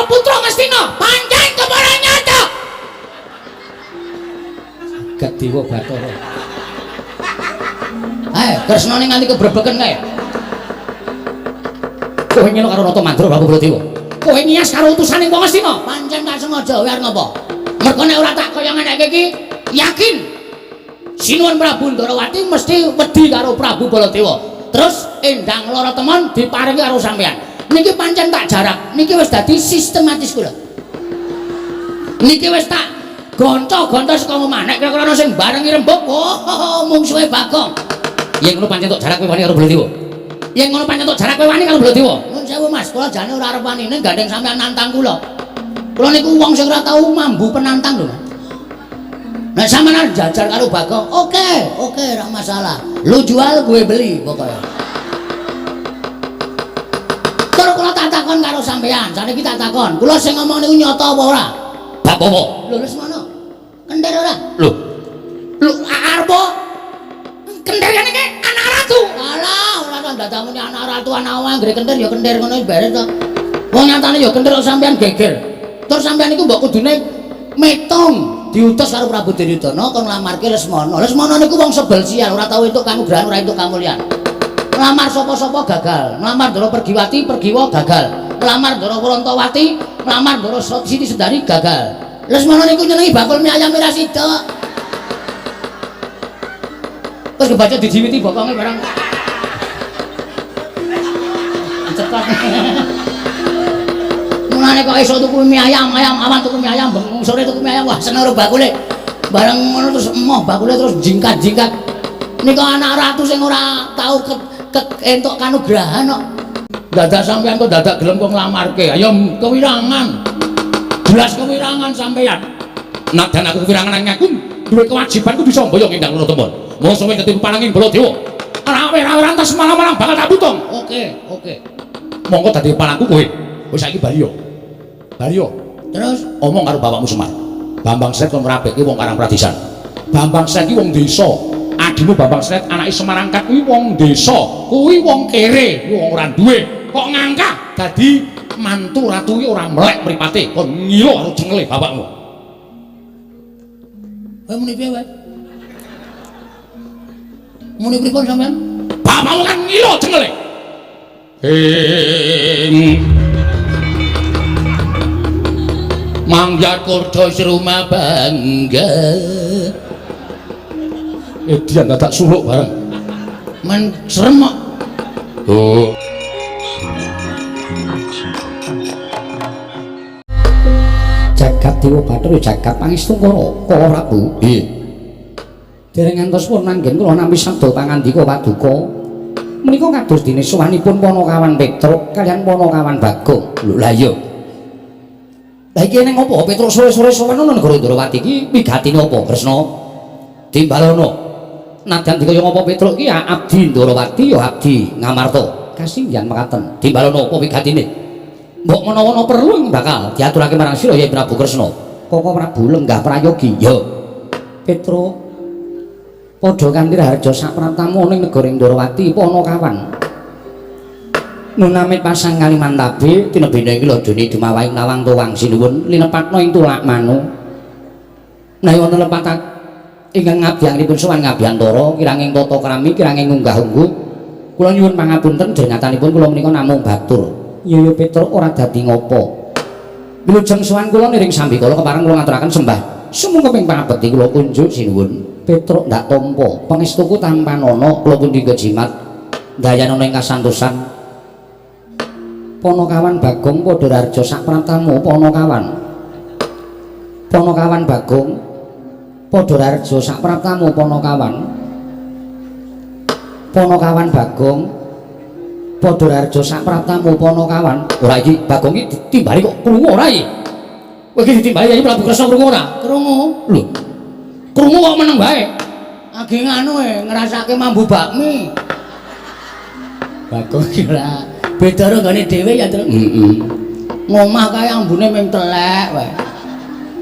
putra Ngastina. Pancen kepara nyata. Jagat Dewa Bathara. Ayo, Kresnane nganti kebrebeken kae. Kowe ngene karo Ratu Mandra Prabu Baladewa. Kowe ngias karo utusane wong Ngastina. Pancen tak sengaja kowe arep ngopo? Mergo nek ora tak kaya ngeneke iki, yakin Sinuwun Prabu Ndorowati mesti wedi karo Prabu Baladewa. Terus Endang Lara Temon diparingi karo sampean. Niki pancen tak jarak. Niki wis dadi sistematis kula. Niki wis tak gonco-gonco saka omah. Nek kira-kira ana sing barengi rembug, oh, mungsuhe Bagong. Yen ngono pancen tok jarak kowe wani karo Baladewa. Yen ngono pancen tok jarak kowe wani karo Baladewa. Nuwun sewu Mas, kula jane ora arep wani ning gandeng sampean nantang kula. Kula niku wong sing ora tau mambu penantang lho, Mas. Nek sampean arep jajar karo Bagong, oke, oke, ora masalah. Lu jual, gue beli pokoknya. Tur kula tak takon karo sampean, saniki tak takon. Kula sing ngomong niku nyata apa ora? Bab apa? Lho Lesmana. Kentir ora? Lho. Lho arep kentir kene iki anak ratu. Alah, ora kok dadak muni anak ratu anak wong anggere kentir ya kentir ngono beres to. Wong nyatane ya kentir kok sampean geger. Terus sampean niku mbok kudune metung diutus karo Prabu Duryudana kon nglamarke Lesmana. Lesmana niku wong sebel sial, ora tau entuk kanugrahan, ora entuk kamulyan. Nglamar sapa-sapa gagal, nglamar Ndara Pergiwati, Pergiwa gagal. Nglamar Ndara Wrantawati, nglamar Ndara Siti Sendari gagal. Lesmana niku nyenengi bakul mie ayam ora sida. Terus kebaca dijiwiti bokonge barang. Cepat. Mulane kok iso tuku mie ayam, ayam awan tuku mie ayam, bengi sore tuku mie ayam, wah seneng karo bakule. Bareng ngono terus emoh bakule terus jingkat-jingkat. Nika anak ratu sing ora tau ke entuk kanugrahan kok. Dadak sampean kok dadak gelem kok nglamarke. Ayo kewirangan. Jelas kewirangan sampean. Nadan aku kewirangan nang aku duwe kewajiban kudu iso mboyong Endang Loro Temon. Mosok kowe dadi pananging Baladewa. Ora ora entas malam-malam bakal tak putung. Oke, oke. Monggo dadi panangku kowe. Wis saiki bali yo. Bali yo. Terus omong karo bapakmu Semar. Bambang Sret kon ngrabeke wong Karang Pradisan. Bambang Sret ki wong desa. Adimu Bambang Sret anake Semarangkat kuwi wong desa. Kuwi wong kere, kuwi wong ora duwe. Kok ngangkah dadi mantu ratu ki ora melek mripate, kon ngilo karo cengele bapakmu. Kowe muni piye kowe? Muni pripun sampean? Bapakmu kan ngilo cengele. Ing Manggar kurdo serumah bangga. Edian dadak suluk bareng. Men serem kok. Oh. Jagat Dewa Bathara jagat pangestungkara Kala Prabu. Nggih. Dereng ngantos pun manggen kula nampi sabda pangandika paduka. Menika kados dene sowanipun Panakawan Petruk kaliyan Panakawan Bagong. Lho lah iya. Lah iki ning apa Petruk sore-sore sowan ana negara Ndrawati iki wigatine apa Kresna? Timbalono. Nadyan dikaya ngapa Petruk iki ya abdi Ndrawati ya abdi Ngamarta. Kasinggihan mekaten. Timbalono apa wigatine? Mbok menawa ana perlu ing bakal diaturake marang sira ya Prabu Kresna. Koko Prabu lenggah prayogi. Ya. Petruk padha kanthi raharja sapratamu ning negara Ndrawati Panakawan. Nunamit pasang Kalimantabe tinebene iki lodone dumawahing lawang tuwang sinuwun linepatna ing tulak manu. Menawi wonten lepat ingkang ngabdianipun sowan ngabiyantara kiranging tata krami kiranging unggah-ungguh kula nyuwun pangapunten jengatanipun kula menika namung batur. Ya ya Petruk ora dadi ngopo. Wilujeng sowan kula niring sambikala kepareng kula ngaturaken sembah sumungkeping pangabekti kula kunjuk sinuwun. Petruk ndak tampa pangestuku tampanana kula pundi kejimat dayanana ing kasantosan. Panakawan Bagong padha raharja sapratamu Panakawan. Panakawan Bagong padha raharja sapratamu Panakawan. Panakawan Bagong padha raharja sapratamu Panakawan. Ora iki Bagong iki ditimbali kok krungu ora iki? Kowe iki ditimbali iki Prabu Kresna krungu ora? Krungu. Lho. Krungu kok meneng wae. Agi nganu e ngrasake mambu bakmi. Bagong iki ora beda karo nggone dhewe ya, Truk. Heeh. Ngomah kae ambune mung telek wae.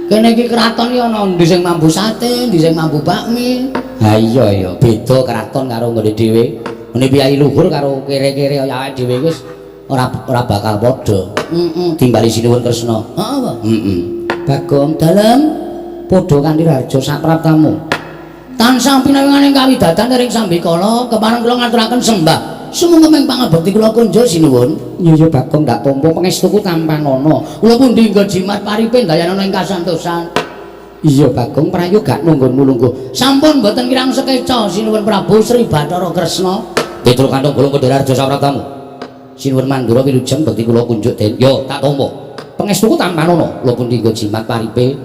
Kene iki kraton iki ana ndi sing mambu sate, ndi sing mambu bakmi. Ha iya ya, beda kraton karo nggone dhewe. Ngene piyayi luhur karo kere-kere kaya awake dhewe wis Ora ora bakal padha. Heeh, timbali Sinuwun Kresna. Heeh, Pak. Heeh. Bagong dalem padha kanthi raja sapraptamu. Tansah pinawingane kawidatan ring sambikala kepareng kula ngaturaken sembah. Sumangga pangabekti kula kunjuk sinuwun. Iya ya Bagong ndak tampa pangestuku tampanana. Kula pundi nggo jimat paripe ndayanana ing kasantosan. Iya Bagong prayoga nunggun mulungguh. Sampun mboten kirang sekeca sinuwun Prabu Sri Bathara Kresna. Petruk kantong bolong Kodaraharja sapraptamu. Sinuwun Mandura wilujeng bekti kula kunjuk den. Yo tak tampa. Pangestuku tampanana. Kula pundi nggo jimat paripe.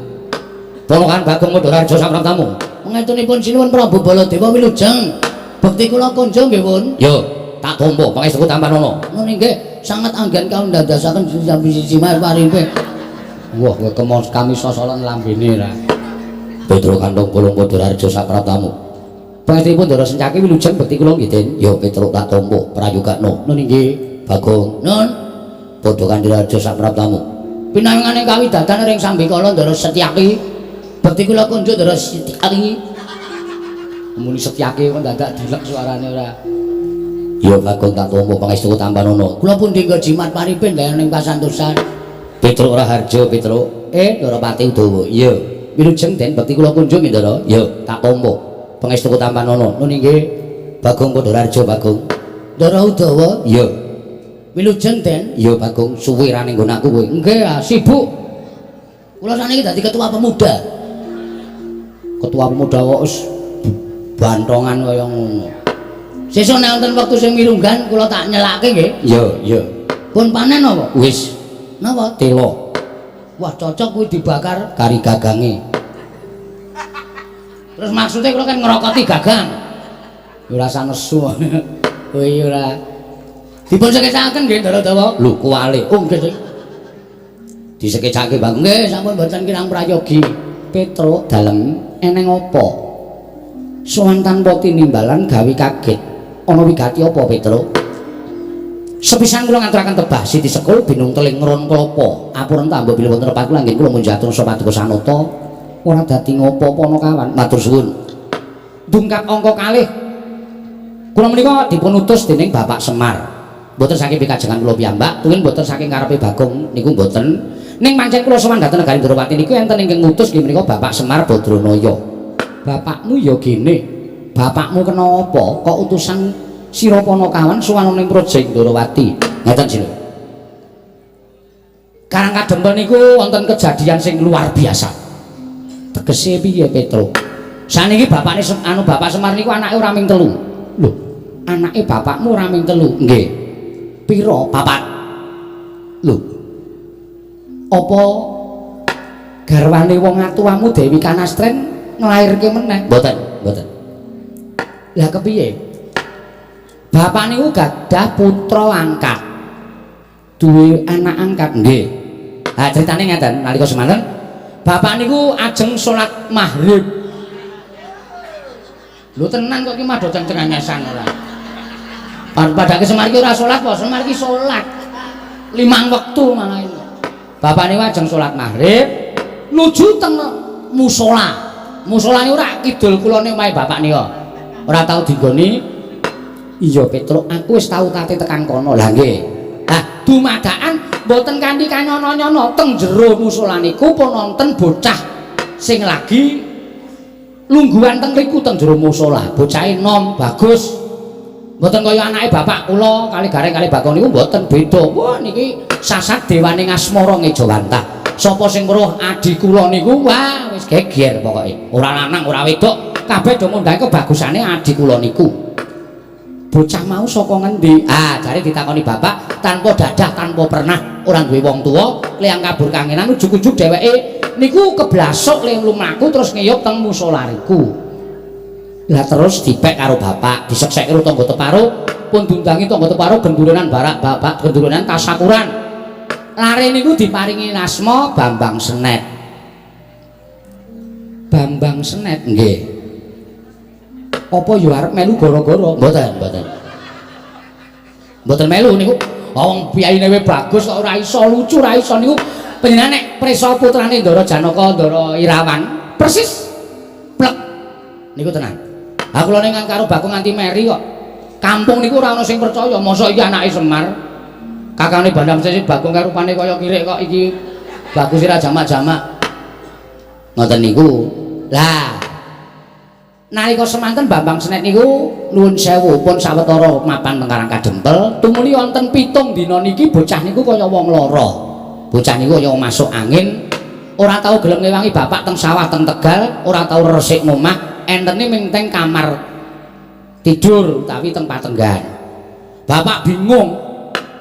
Ponokan Bagong Kodaraharja sapraptamu. Pangestunipun sinuwun Prabu Baladewa wilujeng. Bekti kula kunjuk nggih, Pun. Yo tak tampa pangestuku tampanana. Ngono nggih, sanget anggen kaundadosaken jimat paripe. Wah, kowe kemos kami sosolan lambene ra. Petruk kantong bolong Kodaraharja sapraptamu. Pangestunipun Ndara Sencaki wilujeng bekti kula nggih, Den. Yo Petruk tak tampa prayogakno. Nun inggih, Bagong. Nun. Padha kanthi raja sapraptamu. Pinawingane kawidatan ring sambikala Ndara Setyaki. Bekti kula kunjuk Ndara Setyaki. Muni Setyaki kok dadak dilek suarane ora. Yo Bagong tak tampa pangestuku tampanana. Kula pundi nggo jimat paripe ndayan ing kasantosan. Petruk Raharja Petruk. Ndara Pati Udawa. Iya. Wilujeng Den bekti kula kunjuk nggih Ndara. Yo tak tampa. Pangestuku tampanana. Nun inggih. Bagong Kodaraharja Bagong. Ndara Udawa. Iya. Wilujeng Den. Iya Bagong, suwe ra ning nggon aku kowe. Nggih, sibuk. Kula saniki dadi ketua pemuda. Ketua pemuda kok wis bantongan kaya ngono. Sesuk nek wonten wektu sing mirunggan kula tak nyelake nggih. Iya, iya. Pun panen apa? Wis. Napa? Telo. Wah, cocok kuwi dibakar kari gagange. Terus maksudnya kula kan ngrokoti gagang. Ora usah nesu. Kowe ora dipun sekecakaken nggih Ndara Dawa. Lho, kuwale. Oh, nggih. Disekecake, Bang. Nggih, sampun mboten kirang prayogi. Petruk dalem eneng apa? Sowan tanpa tinimbalan gawe kaget. Ana wigati apa, Petruk? Sepisan kula ngaturaken tebah siti sekul binung teling ngron klapa. Apuren tambah bilih wonten repat kula nggih kula munjatur paduka sanata. Ora dadi ngopo Panakawan. Matur suwun. Dungkap angka kalih. Kula menika dipun utus dening Bapak Semar. Mboten saking pikajengan kula piyambak, tuwin mboten saking karepe Bagong niku mboten. Ning pancen kula sowan dhateng negari Ndrawati niku enten ingkang ngutus nggih menika Bapak Semar Badranaya. Bapakmu ya gene. Bapakmu kena apa kok utusan sira Panakawan sowan ning Praja Ndrawati? Ngeten sira. Karang Kadempel niku wonten kejadian sing luar biasa. Tegese piye, Petruk? Saniki bapakne anu Bapak Semar niku anake ora ming telu. Lho, anake bapakmu ora ming telu? Nggih. Pira? Papat. Lho. Apa garwane wong atuwamu Dewi Kanastren nglairke meneh? Mboten, mboten. Lah kepiye? Bapak niku gadah putra angkat. Duwe anak angkat? Nggih. Ha critane ngeten, nalika semanten bapak niku ajeng salat maghrib. Lho tenan kok iki mah do cengengesan ora. Padake Semar iki ora salat apa? Semar iki salat. 5 wektu malah ini. Bapak niku ajeng salat maghrib nuju teng musala. Musala niku ora kidul kulone omahe bapak nika. Ora tau dinggoni. Iya Petruk, aku wis tau tate tekan kono. Lah nggih. Lah dumadakan mboten kanthi kanyono-nyono teng jero musala niku pun wonten bocah sing lagi lungguhan teng riku teng jero musala. Bocahe nom, bagus. Mboten kaya anake bapak kula kali Gareng kali Bagong niku mboten beda. Wah niki sasat dewane ngasmara ngejawantah. Sapa sing weruh adi kula niku wah wis geger pokoke. Ora lanang ora wedok, kabeh do ngundang kebagusane adi kula niku. Bocah mau saka ngendi? Ah, jare ditakoni bapak tanpa dadah tanpa pernah ora duwe wong tuwa, kliyang kabur kangenan ujug-ujug dheweke niku keblasuk le lumaku terus ngiyup teng musala riku. Lah terus dipek karo bapak, disekseke karo tangga teparo, pun diundangi tangga teparo gendurenan barak bapak gendurenan tasakuran. Lare niku diparingi asma Bambang Senet. Bambang Senet nggih. Apa ya arep melu gara-gara? Mboten, mboten. Mboten melu niku. Wong piyayine we bagus kok ora iso lucu, ora iso niku. Panjenengan nek prisa putrane Ndara Janaka, Ndara Irawan, persis plek. Niku tenan. Ha kula ning karo Bagong nganti meri kok. Kampung niku ora ana sing percaya, mosok iki anake Semar. Kakane Bambang Senet Bagong karo rupane kaya kirik kok iki bagus ora jamak-jamak. Ngoten niku. Lah nalika semanten Bambang Senet niku nuwun sewu pun sawetara mapan teng Karang Kadempel, tumuli wonten 7 dina niki bocah niku kaya wong lara. Bocah niku kaya masuk angin, ora tau gelem ngewangi bapak teng sawah teng Tegal, ora tau resik omah, entene ming teng kamar tidur utawi teng patenggan. Bapak bingung.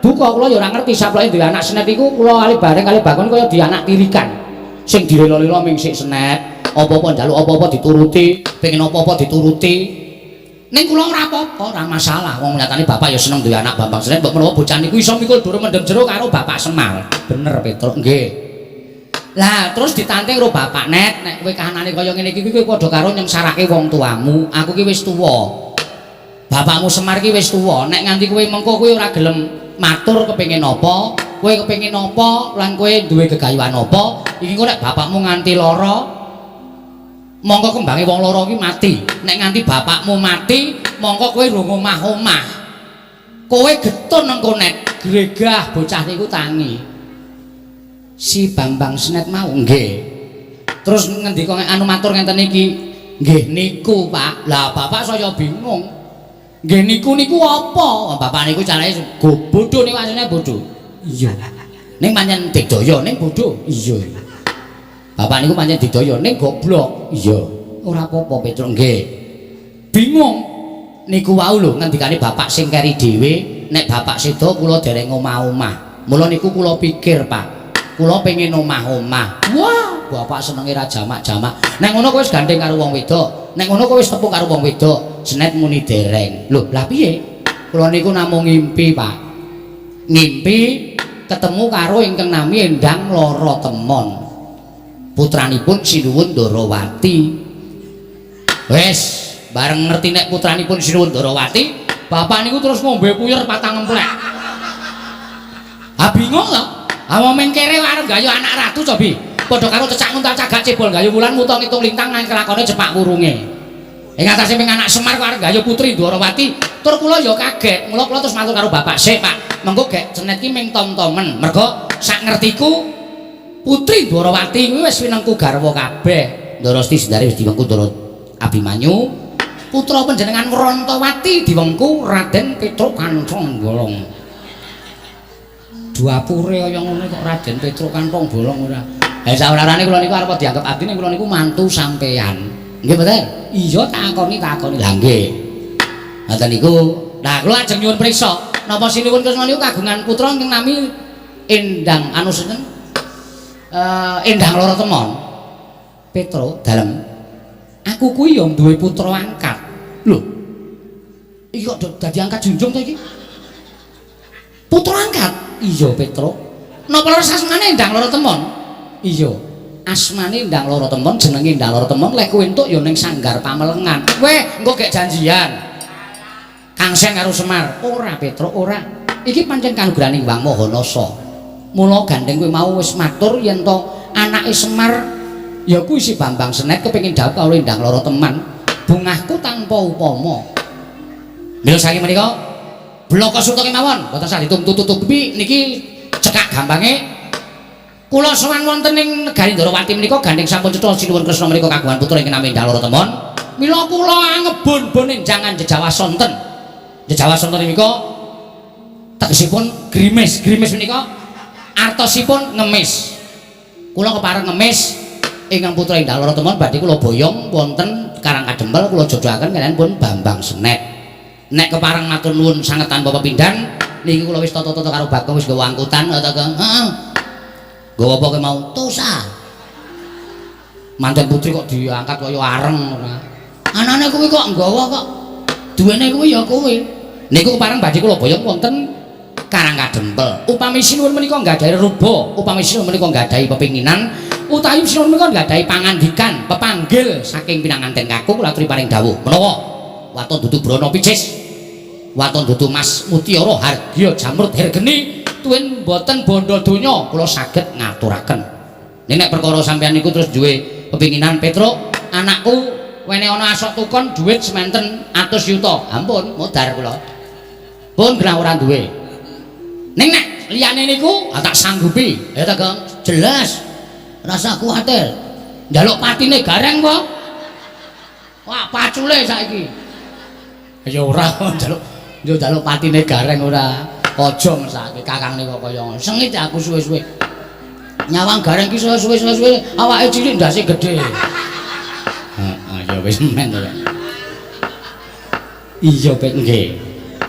Duka kula ya ora ngerti saploke duwe anak Senet iku kula kali bareng kali Bagong kaya di anak tirikan. Sing direla-rela ming sik Senet, apa-apa njaluk apa-apa dituruti, pengen apa-apa dituruti. Ning kula ora apa-apa, ora masalah. Wong nyatane bapak ya seneng duwe anak Bambang Senet, mbok menawa bocah niku iso mikul dhuwur mendem jero karo Bapak Semar. Bener Petruk, nggih. Lah terus ditanting karo bapak Net, nek kowe kahanane kaya ngene iki kowe padha karo nyengsarake wong tuamu. Aku ki wis tuwa. Bapakmu Semar ki wis tuwa, nek nganti kowe mengko kowe ora gelem matur kepengin apa, kowe kepengin apa lan kowe duwe gegayuhan apa, iki engko nek bapakmu nganti lara, mongko kembange wong lara ki mati. Nek nganti bapakmu mati, mongko kowe rung omah-omah. Kowe getun engko Net, gregah bocah niku tangi. Si Bambang Senet mau nggih. Terus ngendika anu matur ngenten iki, nggih niku Pak. Lah bapak saya bingung. Nggih niku niku apa? Bapak niku carane go bodho niku asline bodho. Iya. Ning pancen digdaya ning bodho. Iya. Bapak niku pancen digdaya ning goblok. Iya. Ora apa-apa Petruk nggih. Bingung. Niku wau lho ngendikane bapak sing keri dhewe, nek bapak seda kula dereng omah-omah. Mula niku kula pikir, Pak. Kula pengen omah-omah. Wah, bapak senenge ra jamak-jamak. Nek ngono kowe wis gandeng karo wong wedok. Nek ngono kowe wis tepung karo wong wedok. Senet muni dereng. Lho, lah piye? Kula niku namung ngimpi, Pak. Ngimpi ketemu karo ingkang nami Endang Lara Temon. Putranipun Sinuwun Ndarawati. Wis, bareng ngerti nek putranipun Sinuwun Ndarawati, bapak niku terus ngombe puyer patang emplek. Ah bingung to? Ah wong kere arep gayu anak ratu to, Bi. Padha karo cecak nguntal cagak cebol gayu wulan wuta ngitung lintang nang kelakone cepak wurunge. Ing atase ping anak Semar kok arep gayu putri Ndwarawati, tur kula ya kaget. Mula kula terus matur karo bapak sik, Pak. Mengko gek Senet ki ming tom-tomen. Mergo sak ngertiku putri Ndwarawati kuwi wis winengku garwa kabeh. Ndara Siti Sendari wis diwengku Ndara Abimanyu. Putra panjenengan Wrantawati diwengku Raden Petruk Kanthong Bolong. Duapure kaya ngono kok Raden Petruk Kanthong Bolong ora. Eh saurarane kula niku arep dianggep abdi ning kula niku mantu sampeyan. Nggih mboten? Iya takoni takoni. Lah nggih. Ngoten niku. Lah kula ajeng nyuwun priksa, napa Sinuwun Kresna niku kagungan putra ingkang nami Endang anu sinten? Endang Lara Temon. Petro dalem. Aku kuwi ya duwe putra angkat. Lho. Iki kok dadi angkat junjung to iki? Putra angkat? Iya, Petro. Napa leres asmane Endang Lara Temon? Iya. Asmane Endang Lara Temon, jenenge Endang Lara Temon, lek kowe entuk ya ning Sanggar Pamelengan. Weh, engko gek janjian. Kangsen karo Semar. Ora, Petro, ora. Iki pancen kanugrahane Hyang Maha Nasa. Mula gandeng kowe mau wis matur yen to anake Semar ya kuwi si Bambang Senet kepengin dhawuh karo Endang Lara Teman. Bungahku tanpa upama. Mila saking menika blaka suta kemawon, mboten sah ditutupi niki cekak gampange. Kula sowan wonten ing negari Ndorowati menika gandeng sampun cetha Sinuwun Kresna menika kagungan putra ingkang nami Endang Lara Temon. Mila kula angebon-bon jangan jejawa sonten. Jejawa sonten menika tegesipun grimis. Grimis menika artosipun ngemis. Kula kepareng ngemis ingkang putra Endang Lara Temon badhe kula boyong wonten Karang Kadempel kula jodohaken kaliyan pun Bambang Senet. Nek kepareng matur nuwun sanget tanpa pepindhan niki kula wis tata-tata karo Bagong wis nggawa angkutan ta Kang. Heeh. Nggawa apa kowe mau? Tosa. Manten putri kok diangkat kaya areng ora. Anane kuwi kok nggawa kok. Duwene kuwi ya kowe. Niku kepareng badhe kula boyong wonten Karang Kadempel. Upami sinuwun menika nggadahi ruba, upami sinuwun menika nggadahi pepinginan, utawi sinuwun menika nggadahi pangandikan, pepanggil saking pinanganten kakung kula aturi paring dawuh. Menawa waton dudu brana picis, waton dudu mas mutiara hargya jamrut hergeni, tuwin boten bondo donya kula saged ngaturaken. Nek perkara sampeyan niku terus duwe pepinginan Petruk, anakku wene ana asok tukon dhuwit sementen atus yuta. Ampun, modar kula. Pun genah ora duwe. Ning nek Nek liyane niku tak sanggupi. Ya ta, Gong? Jelas. Rasa kuwatir. Njaluk patine Gareng apa? Wah, pacule saiki. Ya ora njaluk, yo njaluk patine Gareng ora. Aja mesake kakang nika kaya ngono. Sengit aku suwe-suwe. Nyawang Gareng ki suwe-suwe awake cilik ndase gedhe. Heeh, ya wis men to. Iya, Pet nggih.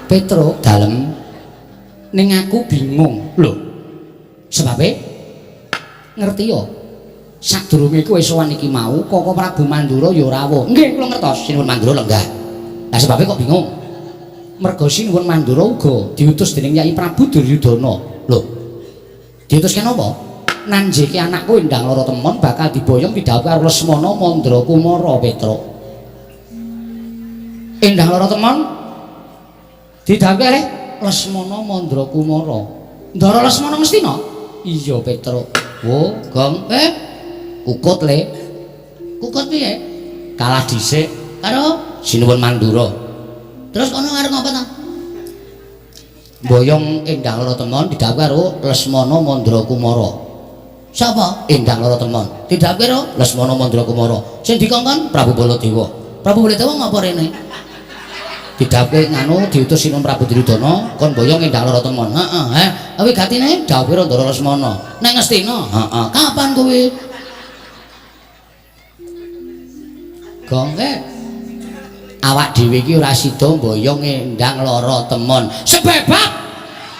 Petruk dalem ning aku bingung. Lho. Sebabe ngerti yo. Sadurunge kowe sowan iki mau Koko Prabu Mandura ya rawuh. Nggih, kula ngertos Sinuwun Mandura lenggah. Lah sebabe kok bingung? Merga Sinuwun Mandura uga diutus dening Yai Prabu Duryudana. Lho. Diutus kenapa? Nanjeke anakku Endang Lara Temon bakal diboyong pidhawuh karo Lesmana Mandra Kumara Petruk. Endang Lara Temon didhawuhi kalih Lesmana Mandra Kumara. Ndara Lesmana Ngastina? Iya, Petruk. Wo, Gong. Kukut le. Kukut piye? Kalah dhisik karo Sinuwun Mandura. Terus kono arep ngapa ta? Boyong Endang Lara Temon didhawuhi karo Lesmana Mandra Kumara. Sapa? Endang Lara Temon. Didhawuhi karo Lesmana Mandra Kumara. Sing dikongkon Prabu Baladewa. Prabu Baladewa ngapa rene? Didhawuhi nganu diutus Sinuwun Prabu Duryudana kon boyong Endang Lara Temon. Heeh, he. Kuwi gatine dawuhe Ndara Lesmana. Nang Ngastina? Heeh. Kapan kuwi? Gongke. Awak dhewe iki ora sida mboyong Endang Lara Temon. Sebab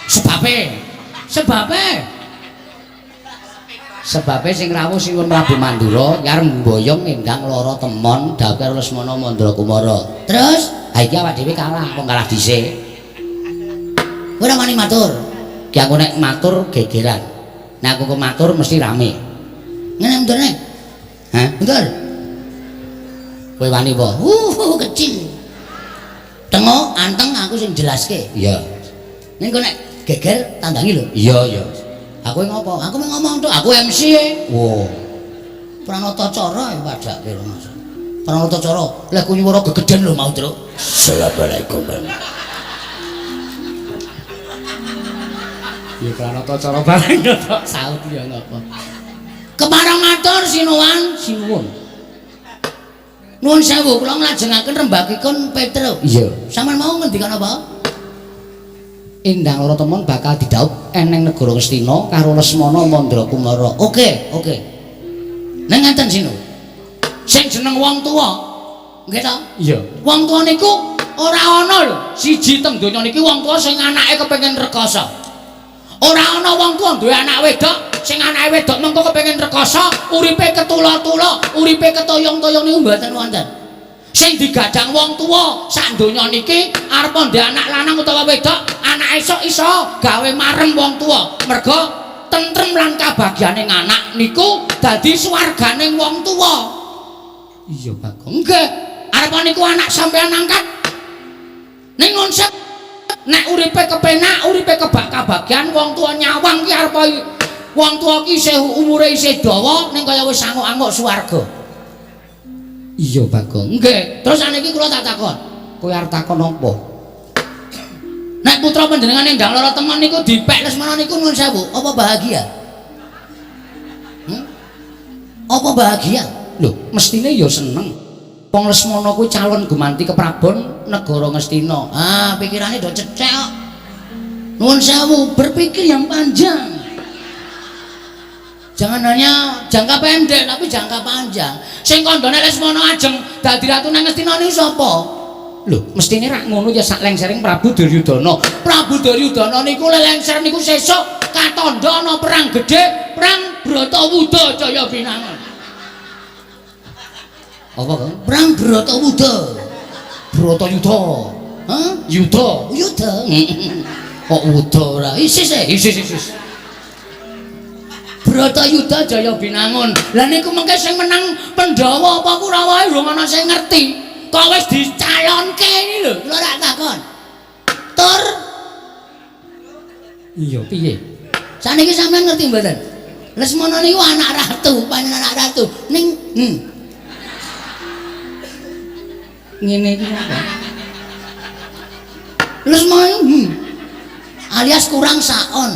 sebabe. Sebabe. Sebabe sing rawuh Sinuwun Prabu Mandura arep mboyong Endang Lara Temon dawuh karo Lesmana Mandra Kumara. Terus, ha iki awak dhewe kalah, wong kalah dhisik. Kowe ora wani matur. Ki aku nek matur gegeran. Nek aku matur mesti rame. Ngene mundurne. Hah? Mundur. Kowe wani apa? Kecil. Tengok, anteng aku sing jelaske. Iya. Ning kok nek geger tandangi lho. Iya, iya. Aku ngopo? Aku ngomong tok, aku MC e. Wo. Pranata cara ya padake lho Mas. Pranata cara, lek ku nyuwara gegeden lho mau, Truk. Assalamualaikum. Ya pranata cara bareng tok saut ya ngopo. Kepareng matur sinuwun, sinuwun. Nuwun sewu, kula nglajengaken rembagipun Petruk. Iya. Sampeyan mau ngendikan apa? Endang Lara Temon bakal didhaup eneng negara Ngastina karo Lesmana Mandra Kumara. Oke, oke. Ning ngenten sinu. Sing jeneng wong tuwa, nggih ta? Iya. Wong tuwa niku ora ana lho, siji teng donya niki wong tuwa sing anake kepengin rekoso. Ora ana wong tuwa duwe anak wedok sing anake wedok mengko kepengin rekoso, uripe ketula-tula, uripe ketoyong-toyong niku mboten wonten. Sing digadang wong tuwa sak donya niki arep ndek anak lanang utawa wedok, anak esuk iso gawe marem wong tuwa. Merga tentrem lan kabagyane anak niku dadi swargane wong tuwa. Iya, Bagong. Nggih. Arep niku anak sampean angkat ning konsep nek uripe kepenak, uripe kebak kabagyan wong tuwa nyawang ki arep wong tuwa ki isih umure isih dawa ning kaya wis anguk-anguk swarga. Iya, Bagong. Nggih. Terus saniki kula tak takon. Kowe arep takon apa? Nek putra panjenengan Endang Lara Temon niku dipek Lesmana niku nuwun sewu, apa bahagia? Apa bahagia? Lho, mestine ya seneng. Wong Lesmana kuwi calon gumanti keprabon negara Ngastina. Ah, pikirane do cecek kok. Nuwun sewu, berpikir yang panjang. Jangan hanya jangka pendek tapi jangka panjang. Sing kandhane Lesmana ajeng dadi ratu nang Ngastina niku sapa? Lho, mestine rak ngono ya sak lengsering Prabu Duryudana. Prabu Duryudana niku lelengser niku sesuk katandha ana perang gedhe, perang Bratawuda Jaya Binangun. Apa, Kang? Perang Bratawuda. Bratayuda. Hah? Yuda. Yuda. Kok wuda ora? Isis e, isis isis. Bratayuda Jaya Binangun. Lah niku mengke sing menang Pandhawa apa Kurawa urung ana sing ngerti. Kok wis dicalonke iki lho, kula rak takon. Tur. Iya, piye? Saniki sampean ngerti mboten? Lesmana niku anak ratu, panjenengan anak ratu. Ning ngene iki apa? Lesmana alias kurang saon.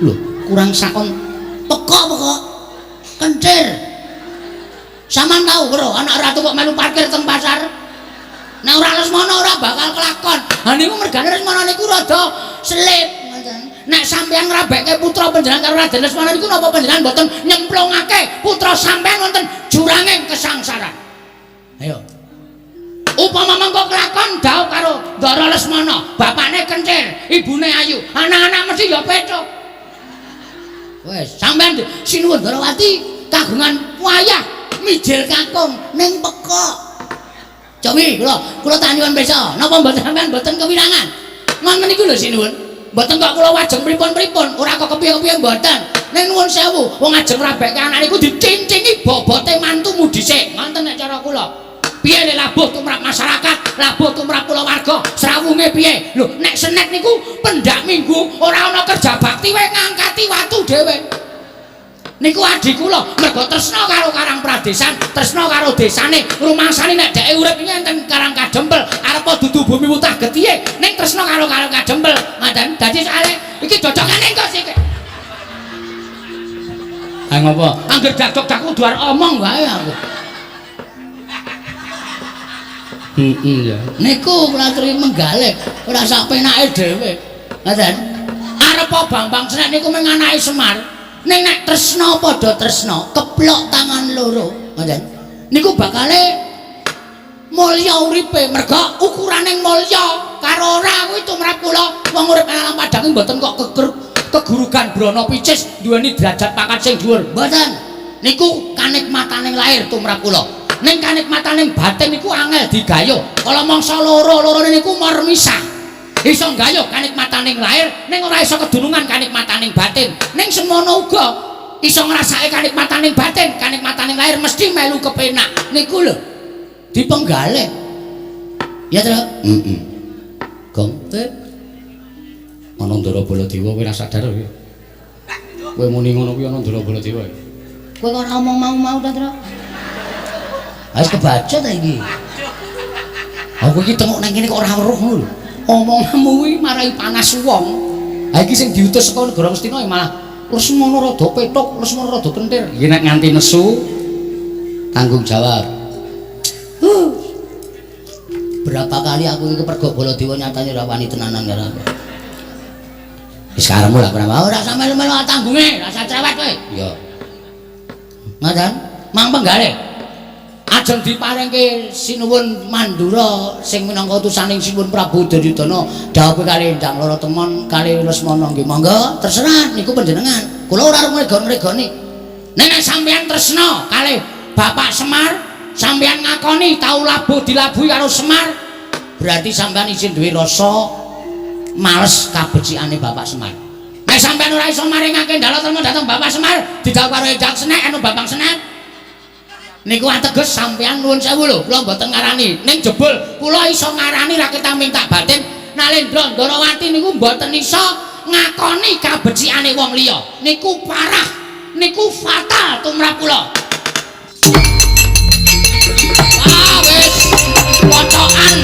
Lho, kurang sakon pekok-pekok. Kencir. Sampeyan tau karo anak ratu kok melu parkir teng pasar? Nek ora Lesmana ora bakal kelakon. Ha niku mergane Lesmana niku rada selip ngoten. Nek sampeyan ngrabekke putra panjenengan karo Raden Lesmana niku napa panjenengan mboten nyemplungake putra sampeyan wonten juranging kesangsaran? Ayo. Upama mengko kelakon dhaup karo Ndara Lesmana, bapakne kencir, ibune ayu, anak-anak mesti ya pethuk. Wes, sampeyan sinuwun Ndarawati kagungan wayah mijil kakung ning pekok. Cobi kula tak nyuwun pirsa, napa mboten sampeyan mboten kewirangan? Ngoten niku lho sinuwun. Mboten kok kula wajeng pripun-pripun, ora kok kepiye-kepiye mboten. Ning nuwun sewu, wong ajeng rabekke anak niku dicincingi bobote mantumu dhisik. Ngoten nek cara kula. Piye le labuh tumrap masyarakat, labuh tumrap kulawarga, srawunge piye? Lho, nek senek niku pendak minggu ora ana kerja bakti wae ngangkati watu dhewe. Niku adhi kula mergo tresna karo Karang Pradesan, tresna karo desane, rumangsane nek dheke urip iki enten Karang Kadempel, arepa dudu bumi wutah getihe, ning tresna karo Karang Kadempel. Ngoten. Dadi soalé iki cocokane engko sik. Ha ngopo? Angger dakdok kudu arep omong wae aku. Heeh ya. Niku kula aturi menggalih, ora sak penake dhewe. Ngoten. Arepa Bambang Senek niku mung anake Semar. Ning nek tresna padha tresna, keplok tangan loro, ngoten. Niku bakale mulya uripe, merga ukuraning mulya karo ora kuwi tumrap kula wong urip nang alam padang mboten kok kegurugan brana picis duweni derajat pangkat sing dhuwur. Mboten. Niku kanikmataning lahir tumrap kula. Ning kanikmataning batin niku angel digayuh. Kala mangsa loro-lorone niku mormisah. Iso nggayuh kanikmataning lahir ning ora iso kedunungan kanikmataning batin. Ning semono uga iso ngrasake kanikmataning batin, kanikmataning lahir mesti melu kepenak. Niku lho dipenggalih. Ya, Tru? Heeh. Gong, Tip. Ana Ndara Baladewa kowe ora sadar kowe. Kowe muni ngono kuwi ana Ndara Baladewa. Kowe kok ora omong mau-mau ta, Tru? Wis kebaca ta iki. Aku iki tengok nang kene kok ora weruh ngono lho. Omonganmu kuwi marai panas wong. Ha iki sing diutus saka negara Ngastina ya malah Lesmana rada pethuk, Lesmana rada kentir. Iki nek nganti nesu tanggung jawab. Berapa kali aku iki kepergok Baladewa nyatane ora wani tenanan karo aku. Wis karepmu lah ora ora sampe melu tanggunge, rasa cerewet kowe. Iya. Ngoten, mang penggalih. Ajeng diparingke sinuwun Mandura sing minangka utusaning Sinuwun Prabu Duryudana dhawuhe kali Ndang Lara Temon kali Lesmana nggih monggo terserah niku panjenengan. Kula ora arep ngrego-ngregoni. Nek nek sampeyan tresna kalih Bapak Semar, sampeyan ngakoni tau labuh dilabuhi karo Semar, berarti sampeyan isin duwe rasa males kabecikane Bapak Semar. Nek sampeyan ora iso maringake Ndala Temon dhateng Bapak Semar, didhawuh karo Endang Senek anu Bambang Senek. Niku ateges sampeyan nuwun sewu lho, kula mboten ngarani. Ning jebul kula iso ngarani ra kita minta batin. Nalendra Ndarawati niku mboten iso ngakoni kabecikane wong liya. Niku parah, niku fatal tumrap kula. Ah wis pocokan.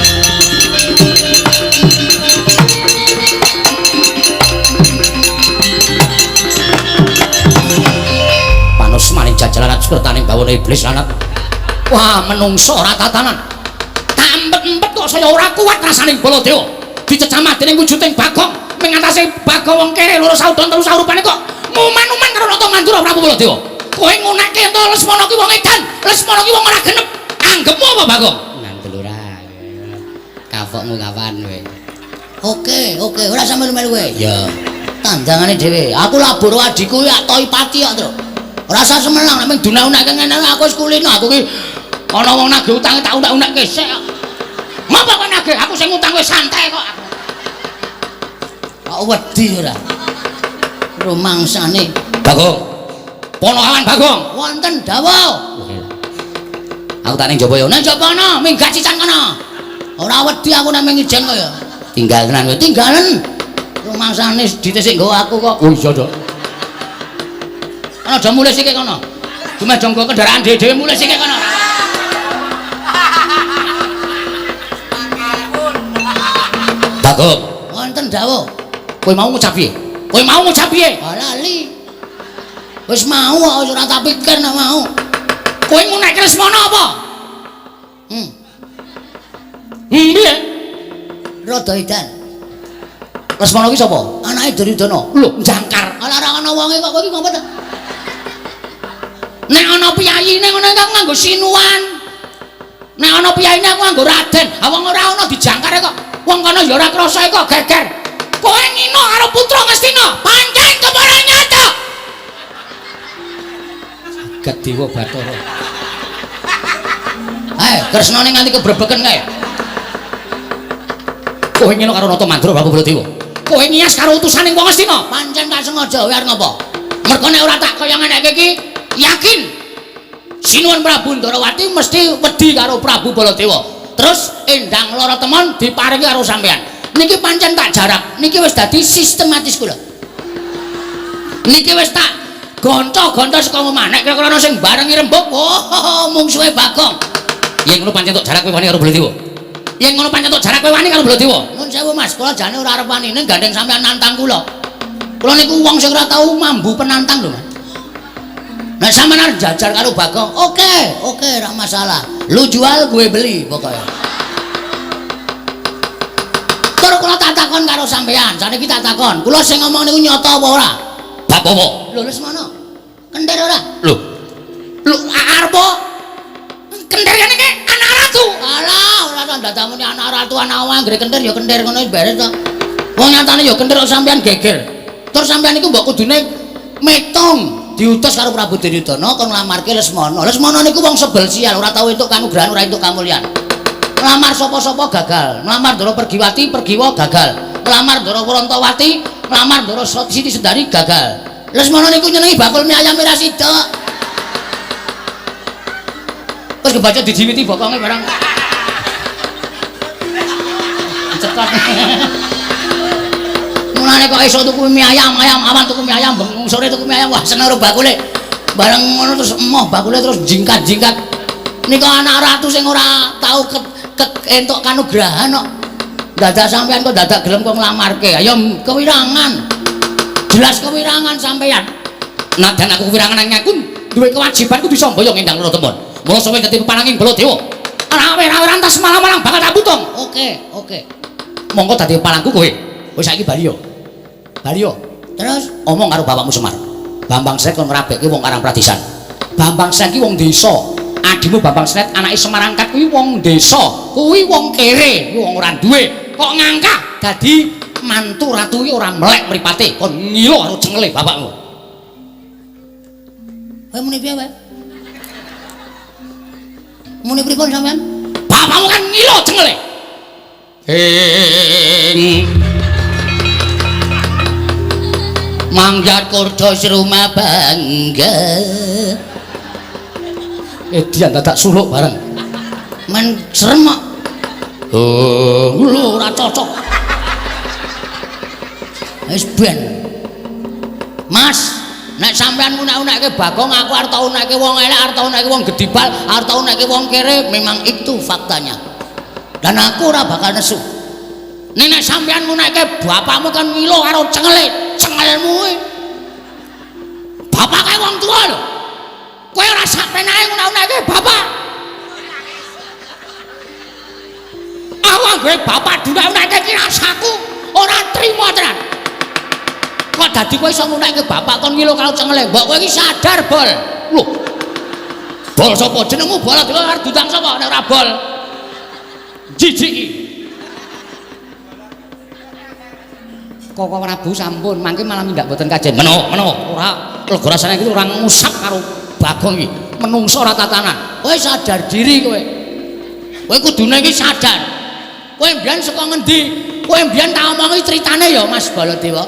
Panus maning jajalan sekertaning bawana iblis lanat. Wah, menungso ora tatanan. Tak empet-empet kok saya ora kuat rasaning Baladewa. Dicecamah dening wujuding Bagong, mengatasi Bagong wong kere loro saudon telu saurupane kok muman-uman karo Nata Mandura Prabu Baladewa. Kowe ngunake ento Lesmana ki wong edan, Lesmana ki wong ora genep. Anggepmu apa Bagong? Ngandel ora. Kapokmu kapan kowe? Oke, oke, ora sampe melu kowe. Ya. Tandangane dhewe. Aku labur adhiku ya Toipati kok, Tru. Rasa semenang nek mung dunak-unake ngene aku wis kulino aku ki ana wong nagih utange tak unak-unakke sik kok. Ngapa kowe nagih? Aku sing ngutang wis santai kok aku. Kok wedi ora? Rumangsane Bagong. Ponokawan Bagong. Wonten dawuh. Aku tak ning jaba ya. Ning jaba ana, minggat sisan kono. Ora wedi aku nek mung ijen kok ya. Tinggal tenan kowe, tinggalen. Rumangsane dite sik nggawa aku kok. Oh iya, Dok. Aja mulih sik kono. Dumeh jonggo kendaraan dhewe-dhewe mulih sik kono. Bagong, wonten dawuh. Kowe mau ngucap piye? Kowe mau ngucap piye? Ah lali. Wis mau kok ora tak pikir nek mau. Kowe ngunekke Lesmana apa? Piye? Rada edan. Lesmana ki sapa? Anake Duryudana. Lho, jangkar. Ala ora ana wonge kok kowe iki ngopo ta? Nek ana piyayine ngono aku nganggo sinuwan. Nek ana piyayine aku nganggo raden. Ha wong ora ana dijangkar kok. Wong kono ya ora krasa kok geger. Kowe ngino karo putra Ngastina, pancen kepara nyata. Jagat Dewa Bathara. Kresnane nganti kebrebeken kae. Kowe ngino karo Nata Mandra Bapak Baladewa. Kowe ngias karo utusane wong Ngastina, pancen tak sengaja kowe arep ngopo? Mergo nek ora tak kaya ngeneke iki, yakin Sinuwun Prabu Ndarawati mesti wedi karo Prabu Baladewa. Terus Endang Lara Temon diparingi karo sampean. Niki pancen tak jarak, niki wis dadi sistematis kula. Niki wis tak gonco-gonco saka omah. Nek kira-kira ana sing barengi rembug, oh mungsuhe Bagong. Yen ngono pancen tok jarak kowe wani karo Baladewa. Yen ngono pancen tok jarak kowe wani karo Baladewa. Nuwun sewu Mas, kula jane ora arep wani ning gandeng sampean nantang kula. Kula niku wong sing ora tau mambu penantang lho, Mas. Nek sampean arep jajar karo Bagong, oke, oke, ora masalah. Lu jual gue beli pokoknya. Tur kula tak takon karo sampean, saniki tak takon. Kula sing ngomong niku nyata apa ora? Bab apa? Lho Lesmana. Kentir ora? Lho. Lho arep kentir kene iki anak ratu. Alah, ora ta ndadamune anak ratu anak wong anggere kentir ya kentir ngono wis beres to. Wong nyatane ya kentir kok sampean geger. Tur sampean niku mbok kudune metung diutus karo Prabu Duryudana kon nglamarke Lesmana. Lesmana niku wong sebel sial, ora tau entuk kanugrahan, ora entuk kamulyan. Nglamar sapa-sapa gagal, nglamar Ndara Pergiwati, Pergiwa gagal. Nglamar Ndara Wrantawati, nglamar Ndara Siti Sendari gagal. Lesmana niku nyenengi bakul mie ayam ora sida. Wis kebaca dijiwiti bokonge barang. Cetot. Mulane kok iso tuku mie ayam, ayam awan tuku mie ayam, bengi sore tuku mie ayam, wah seneng karo bakule. Bareng ngono terus emoh bakule terus jingkat-jingkat. Nika anak ratu sing ora tau entuk kanugrahan kok. Dadak sampean kok dadak gelem kok nglamarke. Ayo kewirangan. Jelas kewirangan sampean. Nadyan aku kewirangan nang aku duwe kewajiban kudu iso mboyong Endang Lara Temon. Mula sawe dadi peparanging Baladewa. Rawe-rawe rantas malang-malang bakal tak putung. Oke, oke. Monggo dadi palangku kowe. Wis saiki bali yo. Bali yo. Terus omong karo bapakmu Semar. Bambang Sret kon ngrabekke wong Karang Pradisan. Bambang Sret ki wong desa. Adimu Bambang Sret anake Semarangkat kuwi wong desa. Kuwi wong kere, kuwi wong ora duwe. Kok ngangkah dadi mantu ratu ki ora melek mripate, kon ngilo karo cengele bapakmu. Kowe muni piye kowe? Muni pripun sampean? Bapakmu kan ngilo cengele. Ing Manggat kurdos rumah bangga. Edian dadak suluk bareng. Men serem kok. Oh, lho ora cocok. Wis ben. Mas, nek sampean ngunek-unekke Bagong aku arep tau unekke wong elek, arep tau unekke wong gedibal, arep tau unekke wong kere, memang itu faktanya. Dan aku ora bakal nesu. Nek nek sampean ngunekke bapakmu kan ngilo karo cengele, cengelmu kuwi. Bapak kae wong tuwa lho. Kowe ora sak penake ngunek-unekke bapak. Aku anggere bapak dunek-unekke iki rasaku ora trima tenan. Kok dadi kowe iso ngunekke bapak kon ngilo karo cengele? Mbok kowe iki sadar, Bol. Lho. Bol sapa jenengmu? Bol arep diundang sapa nek ora Bol? Jijik iki. Koko Prabu sampun mangke malah mindak mboten kajen. Meno, meno, ora lega rasane iki ora ngusap karo Bagong iki. Menungso ora tatanan. Kowe sadar diri kowe. Kowe kudune iki sadar. Kowe mbiyen saka ngendi? Kowe mbiyen tak omongi critane ya Mas Baladewa.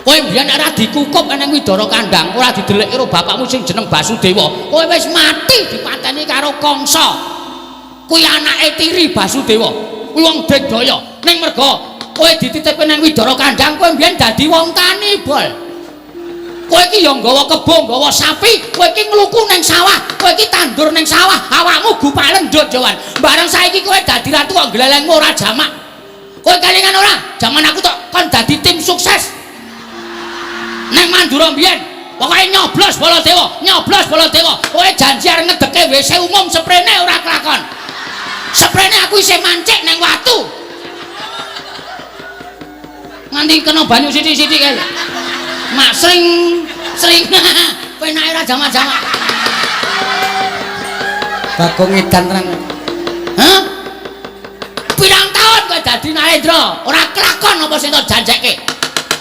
Kowe mbiyen ora dikukup nang Widara Kandang, ora didelikke karo bapakmu sing jeneng Basudewa. Kowe wis mati dipateni karo Kangsa. Kuwi anake tiri Basudewa. Kuwi wong digdaya. Ning merga kowe dititipke nang Widara Kandang, kowe mbiyen dadi wong tani, Bol. Kowe iki ya nggawa kebo, nggawa sapi, kowe iki ngluku nang sawah, kowe iki tandur nang sawah, awakmu gupak lendut jawan. Bareng saiki kowe dadi ratu kok glelengmu ora jamak. Kowe kelingan ora? Jaman aku tok kon dadi tim sukses. Neng Mandura mbiyen pokoke nyoblos Baladewa, nyoblos Baladewa. Kowe janji arep ngedeke WC umum seprene ora kelakon. Seprene aku isih mancik neng watu. Nganti kena banyu sithik-sithik kae. Mak sring sring penake ora jamak-jamak. Bagong edan tenan. Hah? Pirang taun kowe dadi Narendra, ora kelakon apa sing tok janjekke.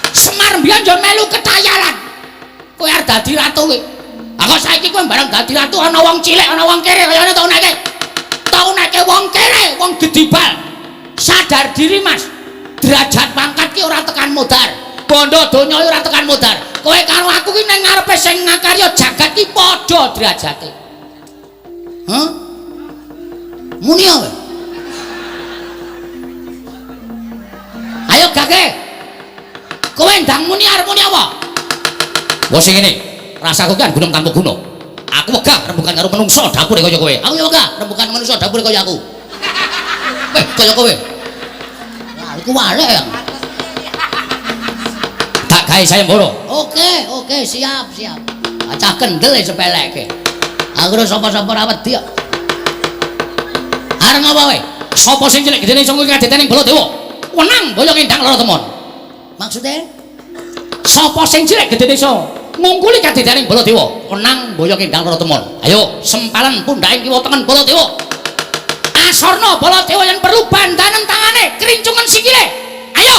Semar mbiyen yo melu ketayalan. Kowe arep dadi ratu kowe. Lah kok saiki kowe bareng dadi ratu ana wong cilik, ana wong kere kaya ngene tok uneke. Tok uneke wong kere, wong gedibal. Sadar diri, Mas. Derajat pangkat ki ora tekan modar. Bondo donya ora tekan modar. Kowe karo aku ki nang ngarepe sing ngakarya jagat ki padha derajate. Hah? Muni kowe. Ayo gage. Kowe ndang muni arep muni apa? Wah sing ngene, rasaku kan gunung tanpa guna. Aku wegah rembugan karo menungso dapure kaya kowe. Aku ya wegah rembugan menungso dapure kaya aku. Weh, kaya kowe. Lah iku walek ya. Tak gawe sayembara. Oke, oke, siap, siap. Cah kendel e sepeleke. Aku ora sapa-sapa ora wedi kok. Arep ngapa kowe? Sapa sing cilik gedene iso ngadeteni Baladewa? Wenang boyong endang lara temon. Maksude? Sapa sing cilik gedene iso ngungkuli kadidane Baladewa? Wenang boyong endang lara temon. Ayo sempalan pundhake kiwa tengen Baladewa. Asorna Baladewa yen perlu bandanen tangane, krincungen sikile. Ayo,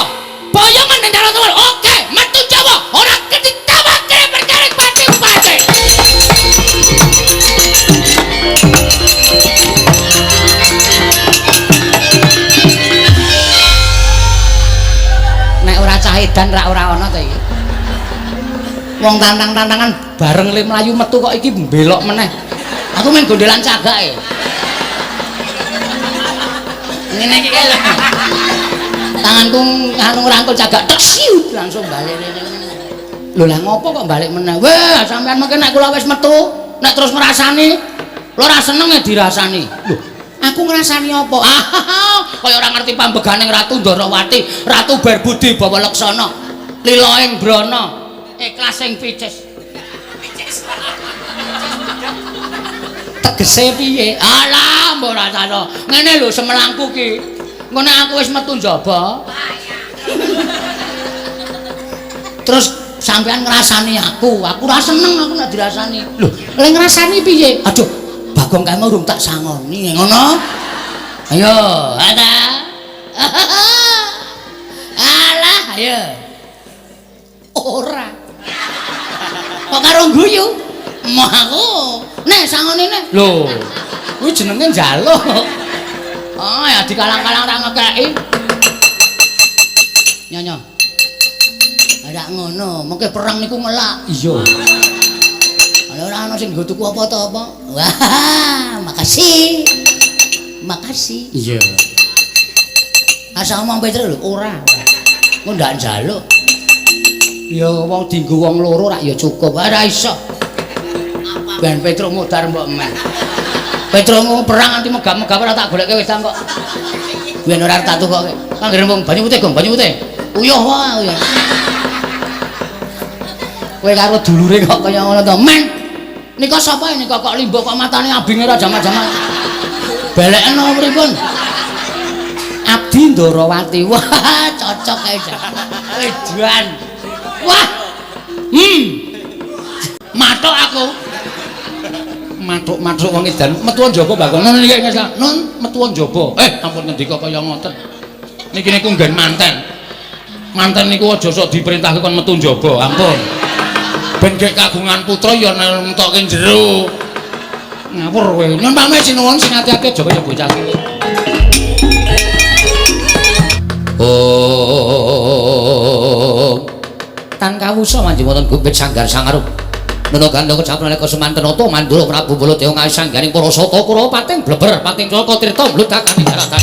boyongan endang lara temon. Oke, metu Jawa, ora ketitawake perkara pati-pati. Nek ora cah edan rak ora ana to iki. Wong tantang-tantangan bareng le mlayu metu kok iki mbelok meneh. Aku main gondelan cagake. Ngene iki kae lho. Tanganku anu ngrangkul cagak tek siut langsung balik rene. Lho lah ngopo kok balik meneh? Wah, sampean mengke nek kula wis metu, nek terus ngrasani, kula ora seneng e dirasani. Lho, aku ngrasani apa? Ah, kaya ora ngerti pambegane Ratu Ndorowati, Ratu Berbudi Bawa Leksana, lila ing brana, ikhlas ing picis. Tegese piye? Alah, mbok rasane. Ngene lho semelangku ki. Engko nek aku wis metu njaba. Terus sampean ngrasani aku, aku ora seneng aku nek dirasani. Lho, lha ngrasani piye? Aduh, Bagong kae mau urung tak sangoni, ngono. Ayo, ada. Alah, ayo. Ora. Kok karo guyu? Moh aku. Nek sangoni nek. Lho, kuwi jenenge njaluk. Oh, ya dikalang-kalang ra ngekeki. Nyonya. Ora ngono, mengke perang niku ngelak. Iya. Ora ana sing nggo tuku apa to apa. Wah, makasih. Makasih. Iya. Asal omong Petro lho, ora. Engko ndak njaluk. Ya wong dienggo wong loro rak ya cukup. Ora iso. Ben Petro modar mbok men. Petro ngomong perang anti megap-megap ora tak goleke wedang kok. Ben ora tak tukoke. Anggere wong banyu putih, Gong, banyu putih. Uyuh wae uyuh. Kowe karo dulure kok kaya ngono to, men. Nika sapa nika kok limbo kok matane abinge ora jamak-jamak. Beleken napa pripun? Abdi Ndorowati. Wah, cocok kae. Wedan. Wah. Mathuk aku. Mathuk-mathuk wong edan. Metu njaba Bagong. Nun iki nun metu njaba. Ampun ngendika kaya ngoten. Niki niku nggen manten. Manten niku aja sok diperintahke kon metu njaba, ampun. Ben gek kagungan putra ya netokke jero. Ngawur kowe. Nyun pamit sinuwun sing ati-ati aja kaya bocah cilik. Oh. Tan kawusa manjing wonten gubit sanggar sangarup. Nana gandha kecap nalika semanten nata Mandura Prabu Baladewa ngasangganing para sata Kurawa pating bleber pating caka tirta mludhakan ing daratan.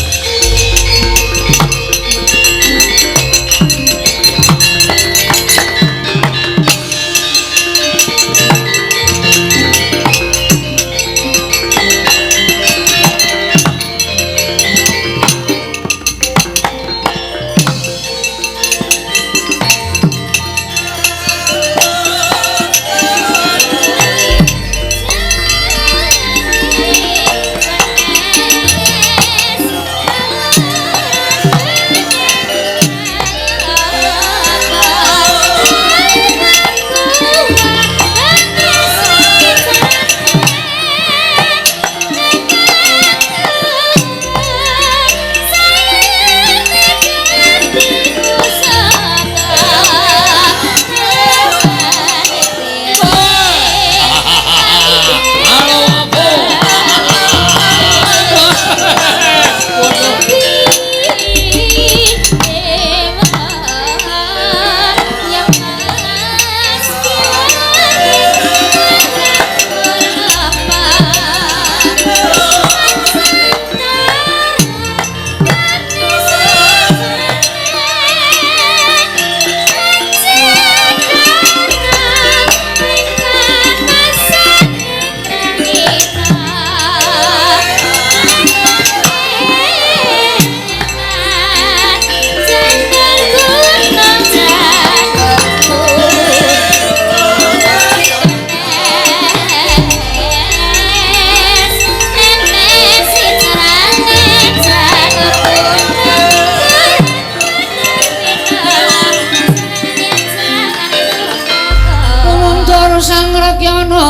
Matur Sang Rekyana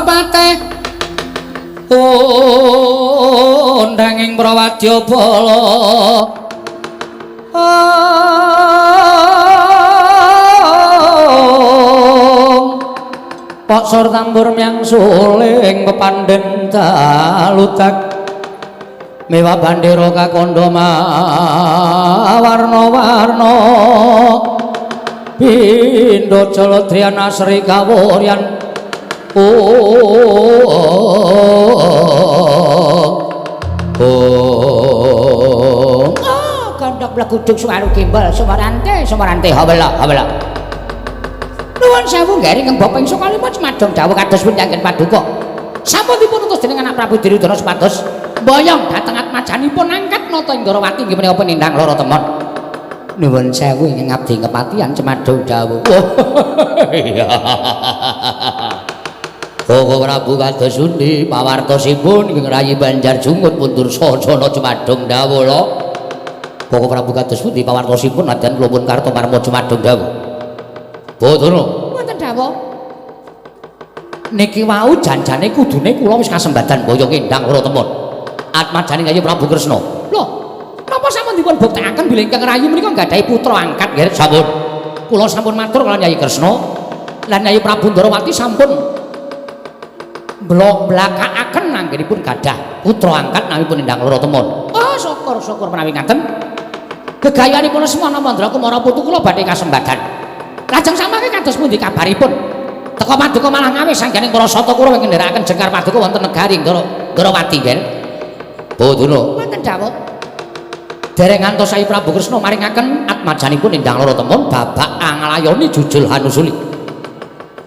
pateh undanging prawadya bala. Paksor tambur myang suling pepandhen dalutak mewah bandera kakandha mawarna-warna pindha jaladriyan asri kawuryan. Oh, gandhok bleguduk suwaru gimbal sumarante sumarante hawela hawela. Nuwun sewu nggih ingkang bapa ing sukalima cemadong dawuh kados pundi anggen paduka. Sampun dipun utus dening anak Prabu Duryudana supados mboyong dhateng atmajanipun angkat nata Indrawati inggih menika penindang lara temon. Nuwun sewu ingkang abdi kepatihan cemadong dawuh. Iya. Koko Prabu kados pundi pawartosipun ingkang rayi Banjar Jungut pun Dursasana cemadong dawuh lho. Koko Prabu kados pundi pawartosipun nadyan kula pun Kartomarma cemadong dawuh. Bathara wonten dawuh. Niki wau janjane kudune kula wis kasembadan boyong endang lara temon. Atmajane Kyai Prabu Kresna. Lho, napa sampun dipun buktekaken bilih ingkang rayi menika nggadahi putra angkat nggih? Sampun. Kula sampun matur kaliyan Kyai Kresna lan Kyai Prabu Ndrawati sampun blok-blakakaken anggenipun gadah putra angkat namipun Endang Lara Temon. Oh, syukur-syukur menawi ngaten. Gegayanipun Lesmana Mandra Kumara putu kula badhe kasembadan. Lajeng samangke kados pundi kabaripun? Teka paduka malah ngawis sangganing para sata Kurawa ingkang ndherekaken jengkar paduka wonten negari Ndrawati nggih. Bathara wonten dawuh. Dereng ngantos Kyai Prabu Kresna maringaken atmajanipun Endang Lara Temon babak anglayoni jujul hanusuli.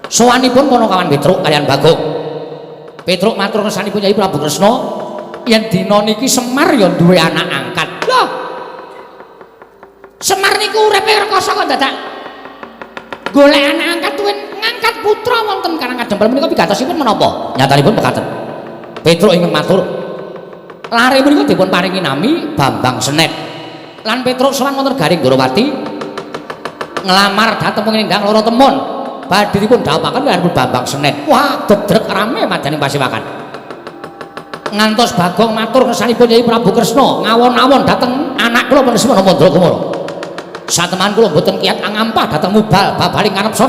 Sowanipun Panakawan Petruk kaliyan Bagong. Petruk matur ngersanipun Kyai Prabu Kresna yen dina niki Semar ya duwe anak angkat. Lho. Semar niku uripe rekoso kok dadak golek anak angkat tuwin ngangkat putra wonten Karang Kadempel menika pigatosipun menapa? Nyatanipun mekaten. Petruk ingkang matur. Lare menika dipun paringi nami Bambang Senet. Lan Petruk sowan wonten Garing Ndrawati nglamar dhateng Endang Lara Temon. Badhe dipun dhawuhaken kaliyan Bambang Senet. Wah, dedrek rame madaning pasewakan. Ngantos Bagong matur ngersanipun Kyai Prabu Kresna ngawon-awon dhateng anak kula Lesmana Mandra Kumara. Sateman kula mboten kiyat angampah dhateng mubal babaling kanepson.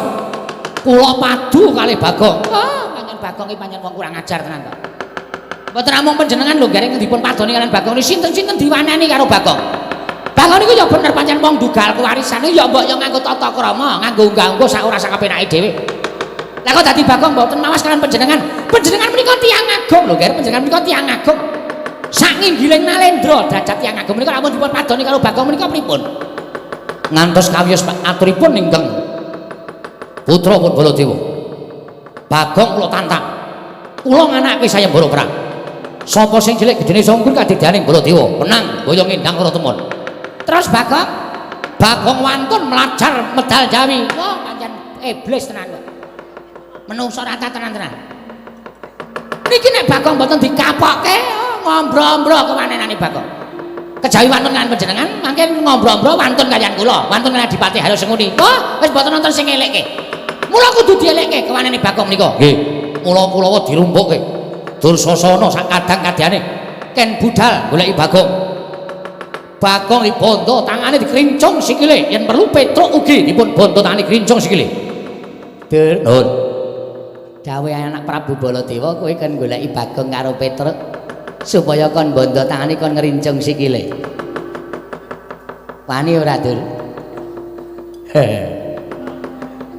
Kula padu kalih Bagong. Oh, pancen Bagong iki pancen wong kurang ajar tenan to. Mboten namung panjenengan lho gareng dipun padoni kaliyan Bagong sinten-sinten diwaneni karo Bagong. Bagong niku ya bener pancen wong dugal kewarisane ya mbok ya nganggo tata krama, nganggo unggah-ungguh sak ora sak kepenake dhewe. Lah kok dadi Bagong mboten mawas kaliyan panjenengan. Panjenengan menika tiyang agung lho, Ger, panjenengan menika tiyang agung. Sak nginggiling nalendra derajat tiyang agung menika lamun dipun padoni karo Bagong menika pripun? Ngantos kawiyos aturipun ingkang putra pun Baladewa. Bagong kula tantang. Kula nganake sayembara perang. Sapa sing cilik gedene sanggun kadidyaning Baladewa menang boyong Endang Lara Temon. Terus Bagong, Bagong wantun mlajar medal Jawi. Wah, pancen iblis tenan kok. Menungso rata tenan-tenan. Niki nek Bagong mboten dikapokke, ngombro-ombro kewanenane Bagong. Kejawi wantun kaliyan panjenengan, mangke ngombro-ombro wantun kaliyan kula, wantun kaliyan Adipati Haryo Sengkuni. Wah, wis mboten nonton sing ngelekke. Mula kudu dielekke kewanene Bagong menika. Nggih. Mula kulawa dirumpukke. Dursasana sak kadang kadyane ken budal goleki Bagong. Bagong dibondo tangane dikrincung sikile, yen perlu Petruk ugi dipun bondo tangane krincung sikile. Dur, nuwun. Dawuh anak Prabu Baladewa kowe kon goleki Bagong karo Petruk supaya kon bondo tangane kon ngrincung sikile. Wani ora, Dur?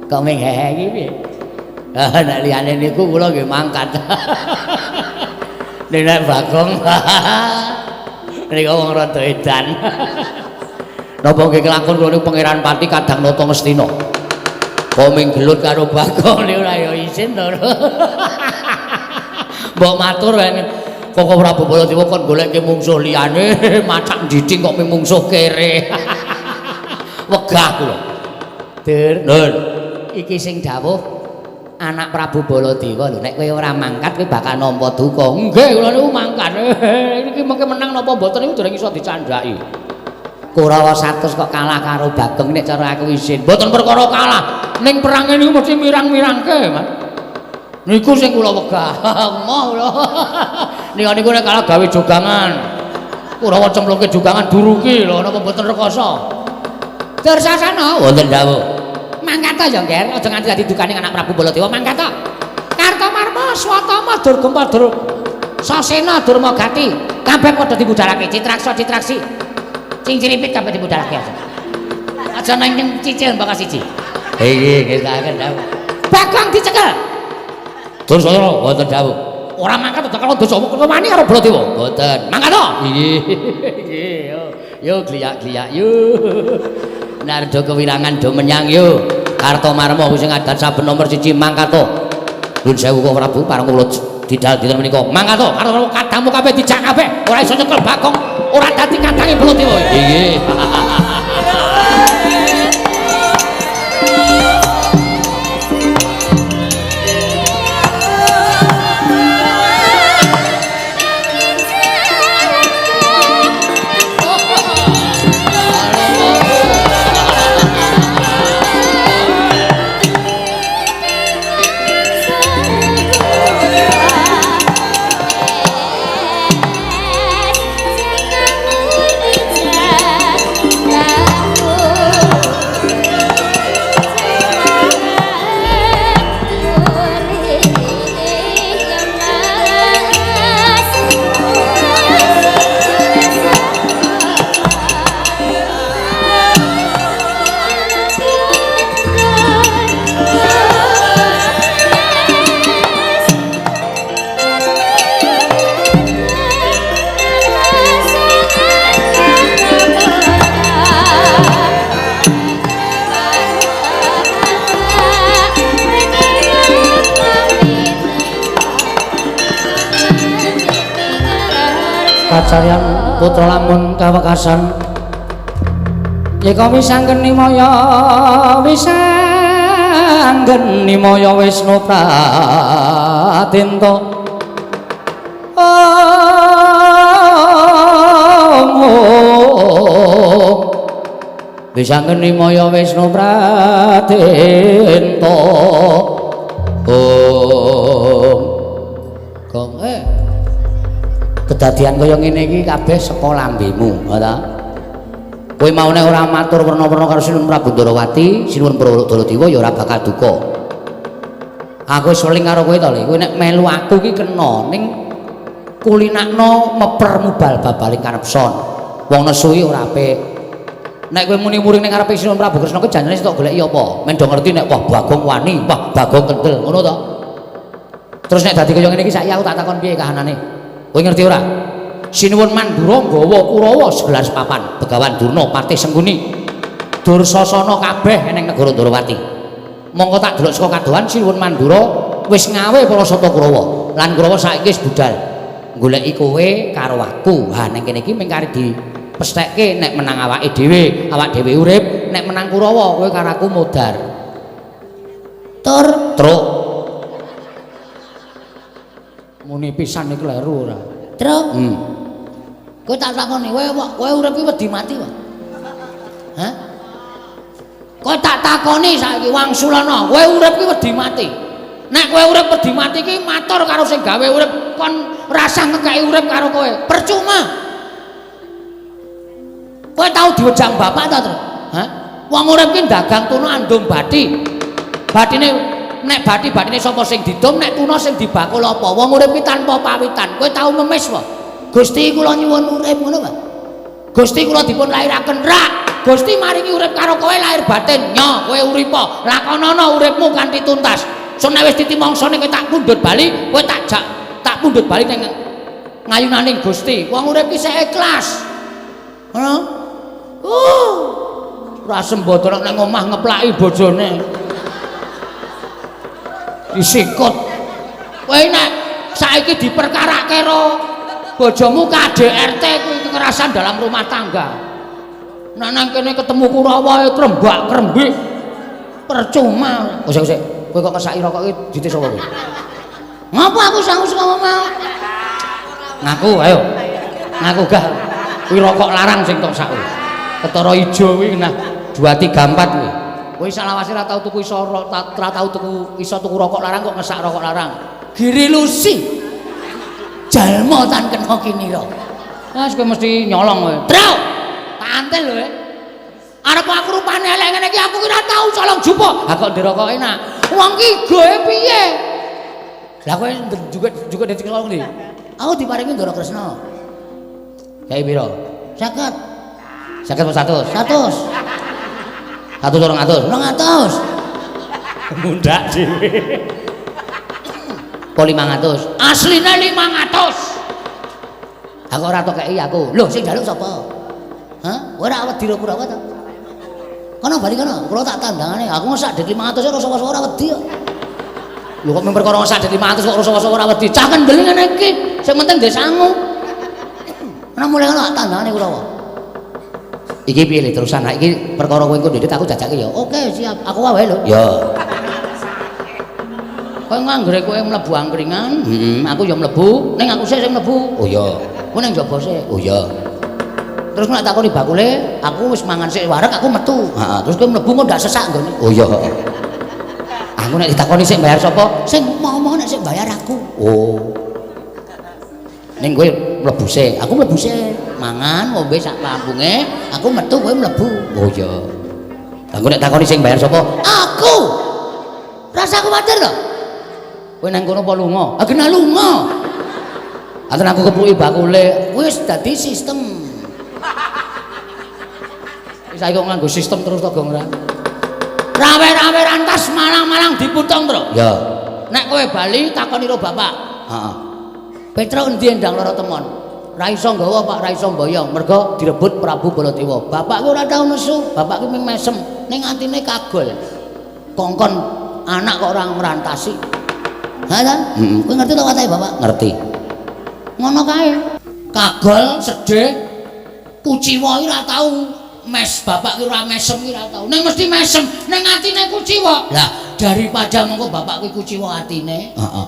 Kok ming hehe iki piye? Ah, nek liyane niku kula nggih mangkat. Nek Bagong niku wong rada edan. Napa nggih kelakon kula niku Pangeran Pati kadang nata Ngastina. Kok ming gelut karo Bagong niku ora ya isin to. Mbok matur Koko Prabu Baladewa kon goleke mungsuh liyane, macak ndiding kok ming mungsuh kere. Wegah kula. Dur, Nun. Iki sing dawuh anak Prabu Baladewa lho, nek kowe ora mangkat kowe bakal nampa duka. Nggih, kula niku mangkat. Niki mengke menang napa mboten niku dereng iso dicandhaki. Kurawa 100 kok kalah karo Bagong nek cara aku isin. Mboten perkara kalah. Ning perange niku mesti mirang-mirangke, Mas. Niku sing kula wegah. Emoh kula. Nika niku nek kalah gawe jogangan. Kurawa cemplungke jogangan duruki lho napa mboten rekoso. Dursasana wonten dawuh. Mangkat ya, Ngger, aja nganti dadi dukane anak Prabu Baladewa mangkat ta. Kartomarma, Swatama, Durgema, Sasena, Durmagati, kabeh padha dibudalake Citraksa, Citraksi. Cingciripit kabeh dibudalake aja. Aja nang cicil mbaka siji. Nggih, nggih saken dawuh. Bagong dicekel. Dursasana wonten dawuh. Ora mangkat aja karo dosa wani karo Baladewa. Mboten. Mangkat to? Nggih. Nggih, yo. Yo gliyak-gliyak yo. Nardo kewirangan do menyang yo. Kartomarma wis ngadan saben nomor 1 mangkat to. Nuwun sewu kok Prabu pareng kula didal dinten menika. Mangkat to, karo kadamu kabeh dijak kabeh, ora iso nyekel Bagong, ora dadi kadange Baladewa. Nggih. Kacaryan putra lamun kawekasan yeka wisanggeni maya wisanggeni maya Wisnu Pradenta. Om wisanggeni maya Wisnu Pradenta. Om gong kedadian kaya ngene iki kabeh saka lambemu, ha ta? Kowe mau nek ora matur werna-werna karo Sinuwun Prabu Ndorowati, Sinuwun Baladewa ya ora bakal duka. Aku wis weling karo kowe to, Le. Kowe nek melu aku iki kena ning kulinakno meper mubal babaling kanepson. Wong nesu iki ora apik. Nek kowe muni muring ning ngarepe Sinuwun Prabu Kresna kuwi janjane sitok goleki apa? Men do ngerti nek wah Bagong wani, wah Bagong kendel, ngono to. Terus nek dadi kaya ngene iki saiki aku tak takon piye kahanane? Kowe ngerti ora? Sinuwun Mandura nggawa Kurawa segelar sepapan, Begawan Durna, Patih Sengkuni, Dursasana kabeh ning negara Ndorowati. Mongko tak delok saka kadohan Sinuwun Mandura wis ngawe para sata Kurawa. Lan Kurawa saiki wis budal goleki kowe karo aku. Ha ning kene iki mung kari dipesthekke nek menang awake dhewe, awak dhewe urip, nek menang Kurawa kowe karo aku modar. Tur truk. Muni pisan iki kleru ora? Truk. Kowe tak takoni, kowe urip iki wedi mati wae. Hah? Kowe tak takoni saiki wangsulana, kowe urip iki wedi mati. Nek kowe urip wedi mati iki matur karo sing gawe urip kon rasah ngekeki urip karo kowe. Percuma. Kowe tau diwejang bapak ta, Truk? Hah? Wong urip ki dagang tuna andum bathi. Bathine nek bathi-bathine sapa sing didum, nek tuna sing dibakul apa? Wong urip ki tanpa pawitan. Kowe tau memis wae. Gusti kula nyuwun urip ngono, Pak. Gusti kula dipun lairaken rak. Gusti maringi urip karo kowe lahir batin. Nyo, kowe uripa. Lakonana uripmu kanthi tuntas. Sun nek wis titimangsane kowe tak pundhut bali, kowe tak jak tak pundhut bali ning ngayunaning Gusti. Wong urip ki sik ikhlas. Ngono. Ora sembodo nek omah ngeplaki bojone. Disikut. Kowe nek saiki diperkarake karo bojomu KDRT kuwi kekerasan dalam rumah tangga. Nek nang kene ketemu Kurawa krembak-krembik percuma. Wis wis kowe kok kesaki rokok iki dite sapa kowe? Ngapa aku sangu saka mau? Ngaku ayo. Ngaku gah. Kuwi rokok larang sing tok sak. Ketara ijo kuwi nah 2 3 4 kuwi. Kowe salawase ora tau tuku iso ora tau tuku iso tuku rokok larang kok ngesak rokok larang. Giri Lusi. Jalma tan kena kinira. Wes kowe mesti nyolong kowe. Truk. Tak antel lho. Arep aku rupane elek ngene iki aku ki ora tau colong jupuk. Ha kok ndirokok enak. Wong ki goe piye? Lah kowe juga dicolong ndi? Aku diparingi Ndara Kresna. Kae piro? 50. 50 apa 100? 100. 100 200? 200. Mundak dhewe. Apa 500? Asline 500. Aku ora tok kei aku. Lho sing njaluk sapa? Hah? Ora wedi ro Kurawa to? Kono bali kono, kula tak tandangane. Aku ngesak dit 500 ora sapa-sapa ora wedi kok. Lho kok perkara ngesak dit 500 kok ora sapa-sapa ora wedi. Cah kendel ngene iki, sing penting ndek sangu. Ana mulai ngono tak tandangane Kurawa. Iki piye le terusan? Ha iki perkara kowe engko ndedit aku jajake ya. Oke, siap. Aku wae lho. Ya. Kowe nganggere kowe mlebu angkringan, heeh, aku ya mlebu, ning aku sik sing mlebu. Oh iya. Kowe ning njaba sik. Oh iya. Terus nek takoni bakule, aku wis mangan sik wareg aku metu. Heeh, terus kowe mlebu kok ndak sesak nggone. Oh iya. Aku nek ditakoni sik bayar sapa? Sing ngomong nek sik bayar aku. Oh. Ning kowe mlebu sik, aku mlebu sik. Mangan ngombe sak lambunge, aku metu kowe mlebu. Oh iya. Lah engko nek takoni sing bayar sapa? Aku. Rasa kuwatir to. Kowe nang kono apa lunga? Ah kena lunga. Aten aku kepluki bakule, wis dadi sistem. Wis saiki kok nganggo sistem terus to, Gong ora? Rawe-rawe rantas malang-malang diputung, Tru. Ya. Nek kowe bali takoni karo bapak. Heeh. Petro endi endang lara temon? Ra iso nggawa, Pak, ra iso mboyong, mergo direbut Prabu Baladewa. Bapak ku ora tau nesu, bapak ku mung mesem, ning atine kagol. Kongkon anak kok ora ngrantasi. Ha ta? Heeh. Kowe ngerti to watake bapak? Ngerti. Ngono kae. Kagol, sedih, kuciwa iki ora tau mes bapak ki ora mesem ki ora tau. Ning mesti mesem, ning atine kuciwa. Lah, daripada mengko bapak kuwi kuciwa atine. Heeh.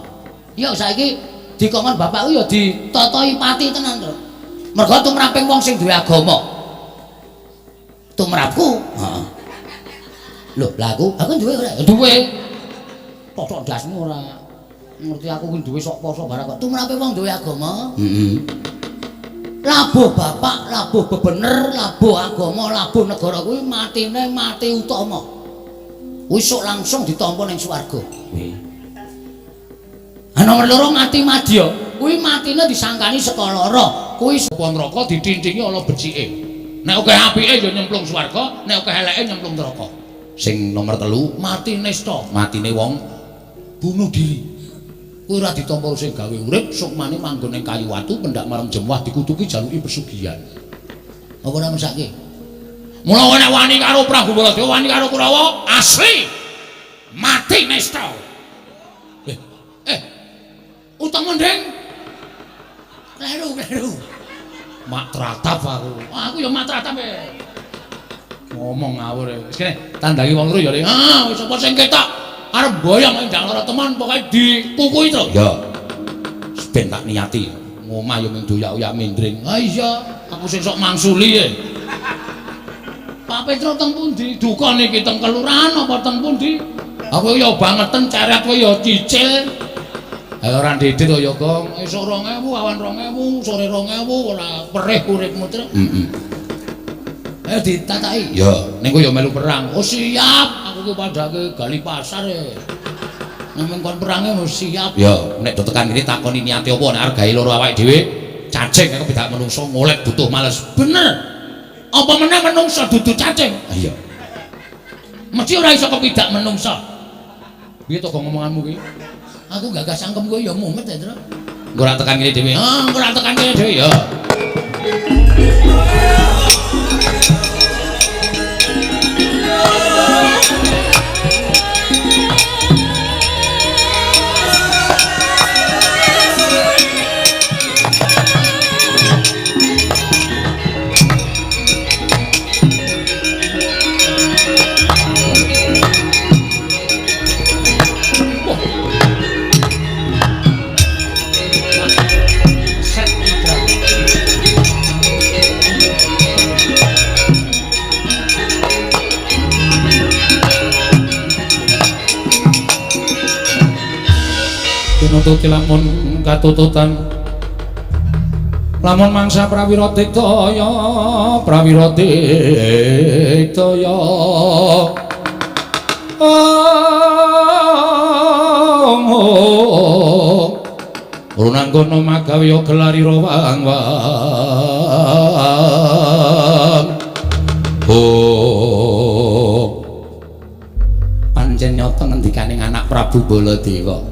Ya saiki dikongkon bapak kuwi ya ditatahi pati tenan, Tru. Mergo tumraping wong sing duwe agama. Tumrapku. Heeh. Lho, lah aku duwe ora? Duwe. Totok ndasmu ora. Ngerti aku kuwi duwe sok poso barang kok. Tumrape wong duwe agama. Heeh. Labuh bapak, labuh bebener, labuh agama, labuh negara kuwi matine mati utama. Kuwi sok langsung ditampa ning swarga. Kuwi. Ha nomor loro mati madya, kuwi matine disangkani saka lara. Kuwi saka neraka ditintingi ana becike. Nek akeh apike ya nyemplung swarga, nek akeh eleke nyemplung neraka. Sing nomor 3 mati nista, matine wong bunuh diri. Kuwi ora ditampa sing gawe urip, sukmane manggon ning kayu watu pendak marem jemwah dikutuki jaluki pesugihan. Apa ora mesake? Mula nek wani karo Prabu Baladewa, wani karo Kurawa, asli mati nista. Utama ndeng. Kleru, kleru. Mak tratap aku. Aku ya mak tratap e. Ngomong ngawur e. Wis kene tandangi wong loro ya, Le. Ah, wis sapa sing ketok arep mboyong ndang lara teman pokoke dikukui to. Ya. Ben tak niati. Ngomah ya mung doyak-oyak mindring. Ha iya, aku sing sok mangsuli e. Pak Petro teng pundi? Duka niki teng kelurahan apa teng pundi? Aku ya bangeten ceret kowe ya cicil. Ha ora ndedit to ya, Gong. Esuk 2000, awan 2000, sore 2000 ora perih uripmu, Tru. Heeh. Ayo ditataki. Ya, ning kowe ya melu perang. Oh siap, aku ki padhake gali pasar e. Nek kon perange mesti siap. Ya, nek do tekan kene takoni niate apa nek arep gawe loro awake dhewe, cacing aku beda menungso ngolek butuh males. Bener. Apa meneh menungso dudu cacing? Ha iya. Mesti ora iso kepidak menungso. Piye to kok ngomonganmu ki? Aku gagas cangkem kowe ya mumet ya, Tru. Engko ora tekan kene dhewe. Ah, engko ora tekan kene dhewe ya. Set. Tinututi lamun katututan lamun mangsa prawira diktaya prawira diktaya runanggono magawe gelarira wang wang oh pancen nyata ngendikaning anak Prabu Baladewa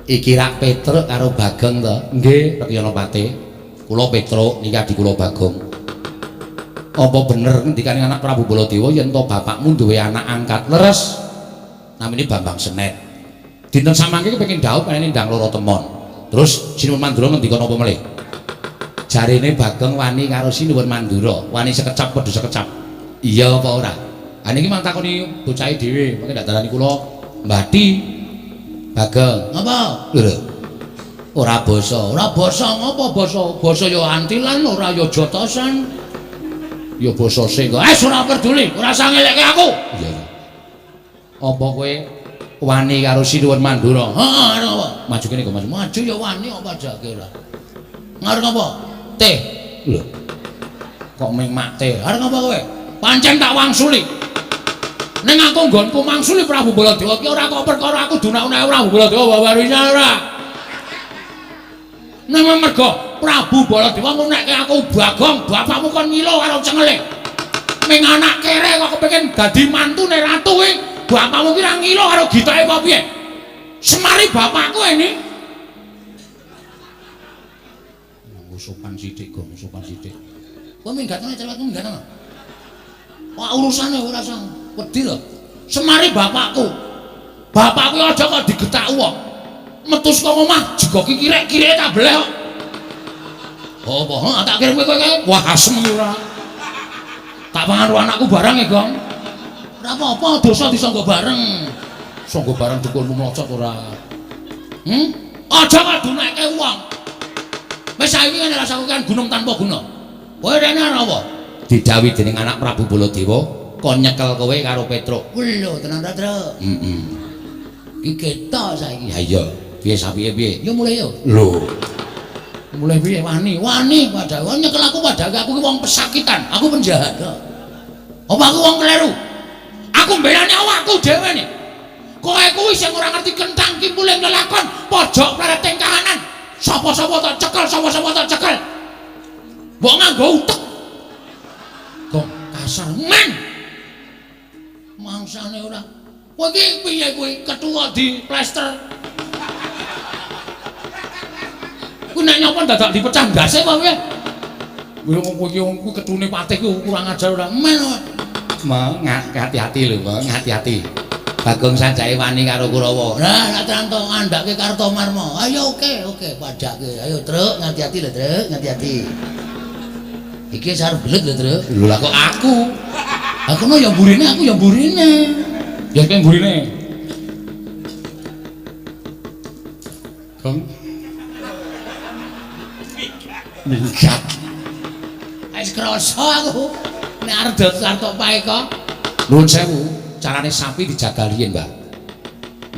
iki rak Petruk karo Bagong to nggih Rekyana Pati kula Petruk niki adi kula Bagong apa bener ngendikaning anak Prabu Baladewa yen to bapakmu duwe anak angkat leres namine Bambang Senet dinten samangke kepengin dhaup pengen ndang loro temon terus Sinuwun Mandura ngendika napa melih jarene Bagong wani karo Sinuwun Mandura wani sekecap padha sekecap iya apa ora ha niki mang takoni bocahe dhewe mangke ndak darani kula mbati Bagong ngapa lho ora basa ora basa ngapa basa basa ya antilan ora ya jotosan ya basa sing wis ora peduli ora usah ngelekke aku iya apa kowe wani karo Sinuwun Mandura heeh arep apa maju kene kok maju maju ya wani apa jake ora ngarep apa teh lho kok ming mak teh arep apa kowe pancen tak wangsuli ning aku nggonku mangsuli Prabu Baladewa ki ora kok perkara aku dunak-unake Prabu Baladewa warisane ora ning mergo Prabu Baladewa ngunekke aku Bagong bapakmu kon ngilo karo cengele ming anak kere kok kepengin dadi mantune ratu kuwi bapakmu ki ra ngilo karo gitake apa piye semari bapakku ini nganggo sopan sithik gong sopan sithik kowe minggatane cewekmu minggatane wah urusane ora usah wedi lho semari bapakku bapakku aja kok digetak wong metu saka omah jegoki kirek-kireke tak beleh kok apa ha tak kirim kowe kowe wah asem iki ora tak pangan anakku barang ya gong ora apa-apa dosa disangga bareng sangga bareng dukunmu mlocot ora aja kok duneke wong wis saiki ngene rasaku kan gunung tanpa guna kowe rene arep apa didhawuhi dening anak Prabu Baladewa kon nyekel kowe karo Petruk lho tenan ta Truk heeh iki ketok saiki ha iya piye sapike piye yo mulai yo lho mulai piye wani wani padahal nyekel aku padahal aku ki wong pesakitan aku penjahat apa aku wong kleru aku mbelani awakku dhewe nih kowe kuwi sing ora ngerti kentang kimpuling lelakon pojok plereting kahanan sapa-sapa tak cekel sapa-sapa tak cekel mbok nganggo utek gong kasar men mangsane ora kowe iki piye kowe ketua di plester kuwi nek nyapa dadak dipecah ndase apa piye kowe iki wong kuwi ketune patih kuwi kurang ajar ora men hati-hati lho, Bang, hati-hati. Bagong sanjake wani karo Kurawa. Lah, nek tranto ngandhake Kartomarma. Ayo oke, oke, padhake. Ayo, Truk, ngati-hati lho, Truk, ngati-hati. Iki wis arep gelut lho, Truk. Lho lah kok aku? Aku no ya mburine, aku ya mburine. Ya kowe mburine. Gong. Minggat. Wis krasa aku. Nek arep arep pae kok. Nuwun sewu, carane sapi dijagal riyin, Mbah.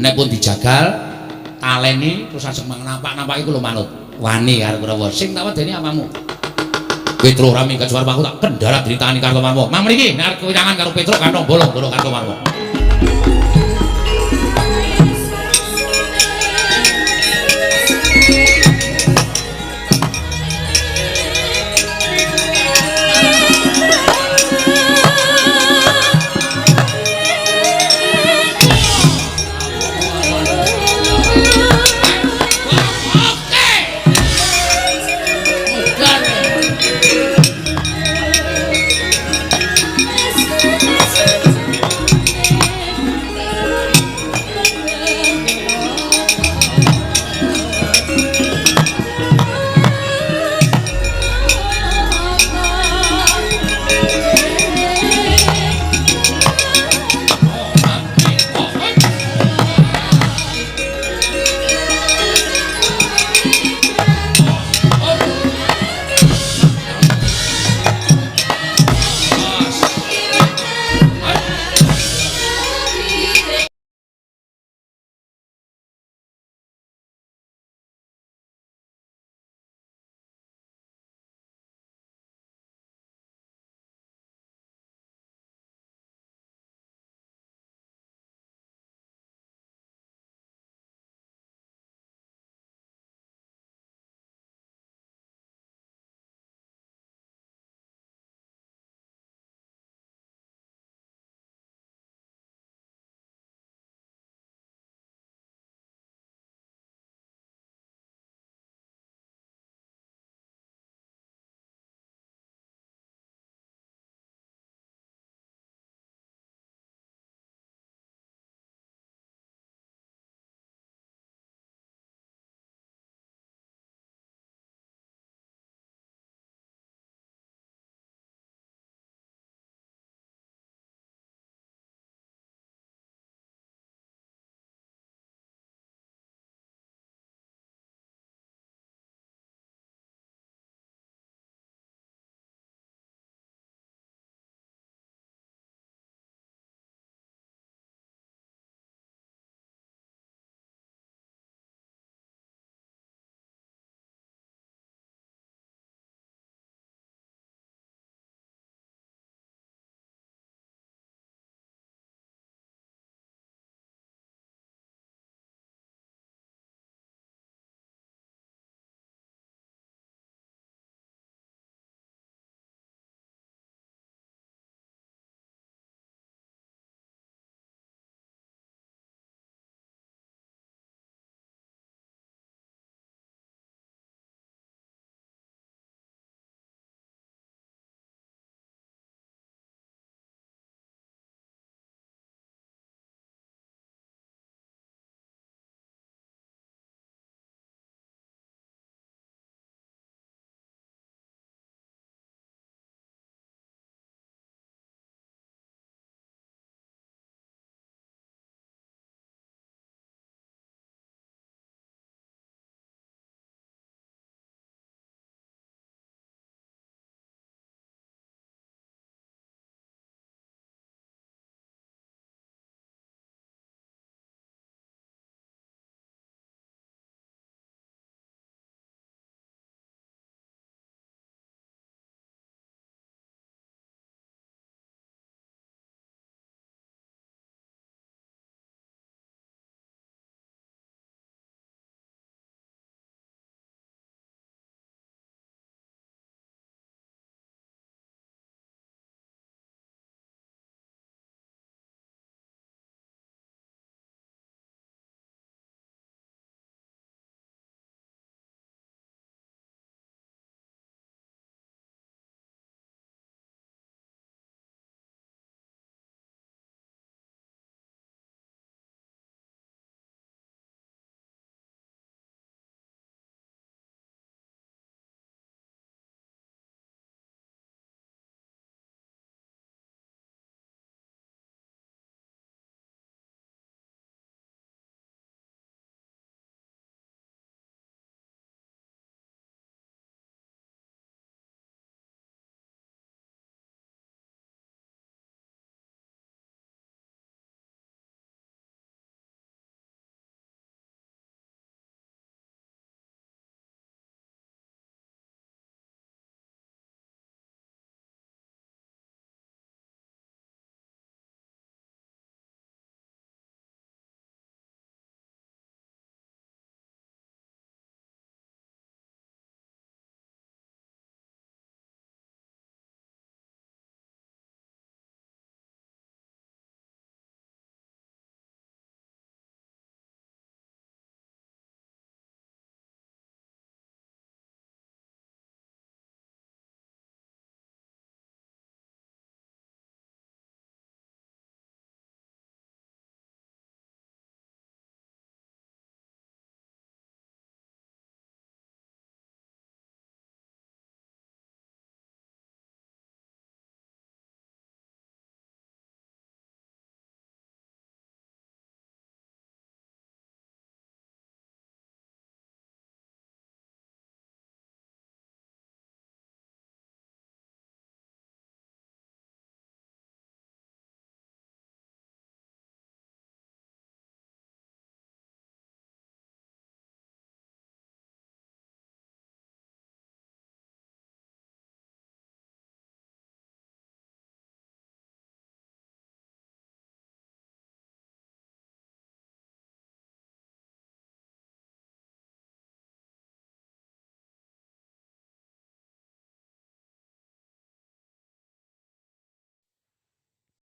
Nek pun dijagal, taleni terus ajeng nampak-nampaki kula manut. Wani karo Kurawa. Sing tak wedeni apamu? Petruk ora minggat suara aku tak kendara ditani Kartomarma. Mang mriki nek arep kewirangan karo Petruk kantong bolong karo Kartomarma.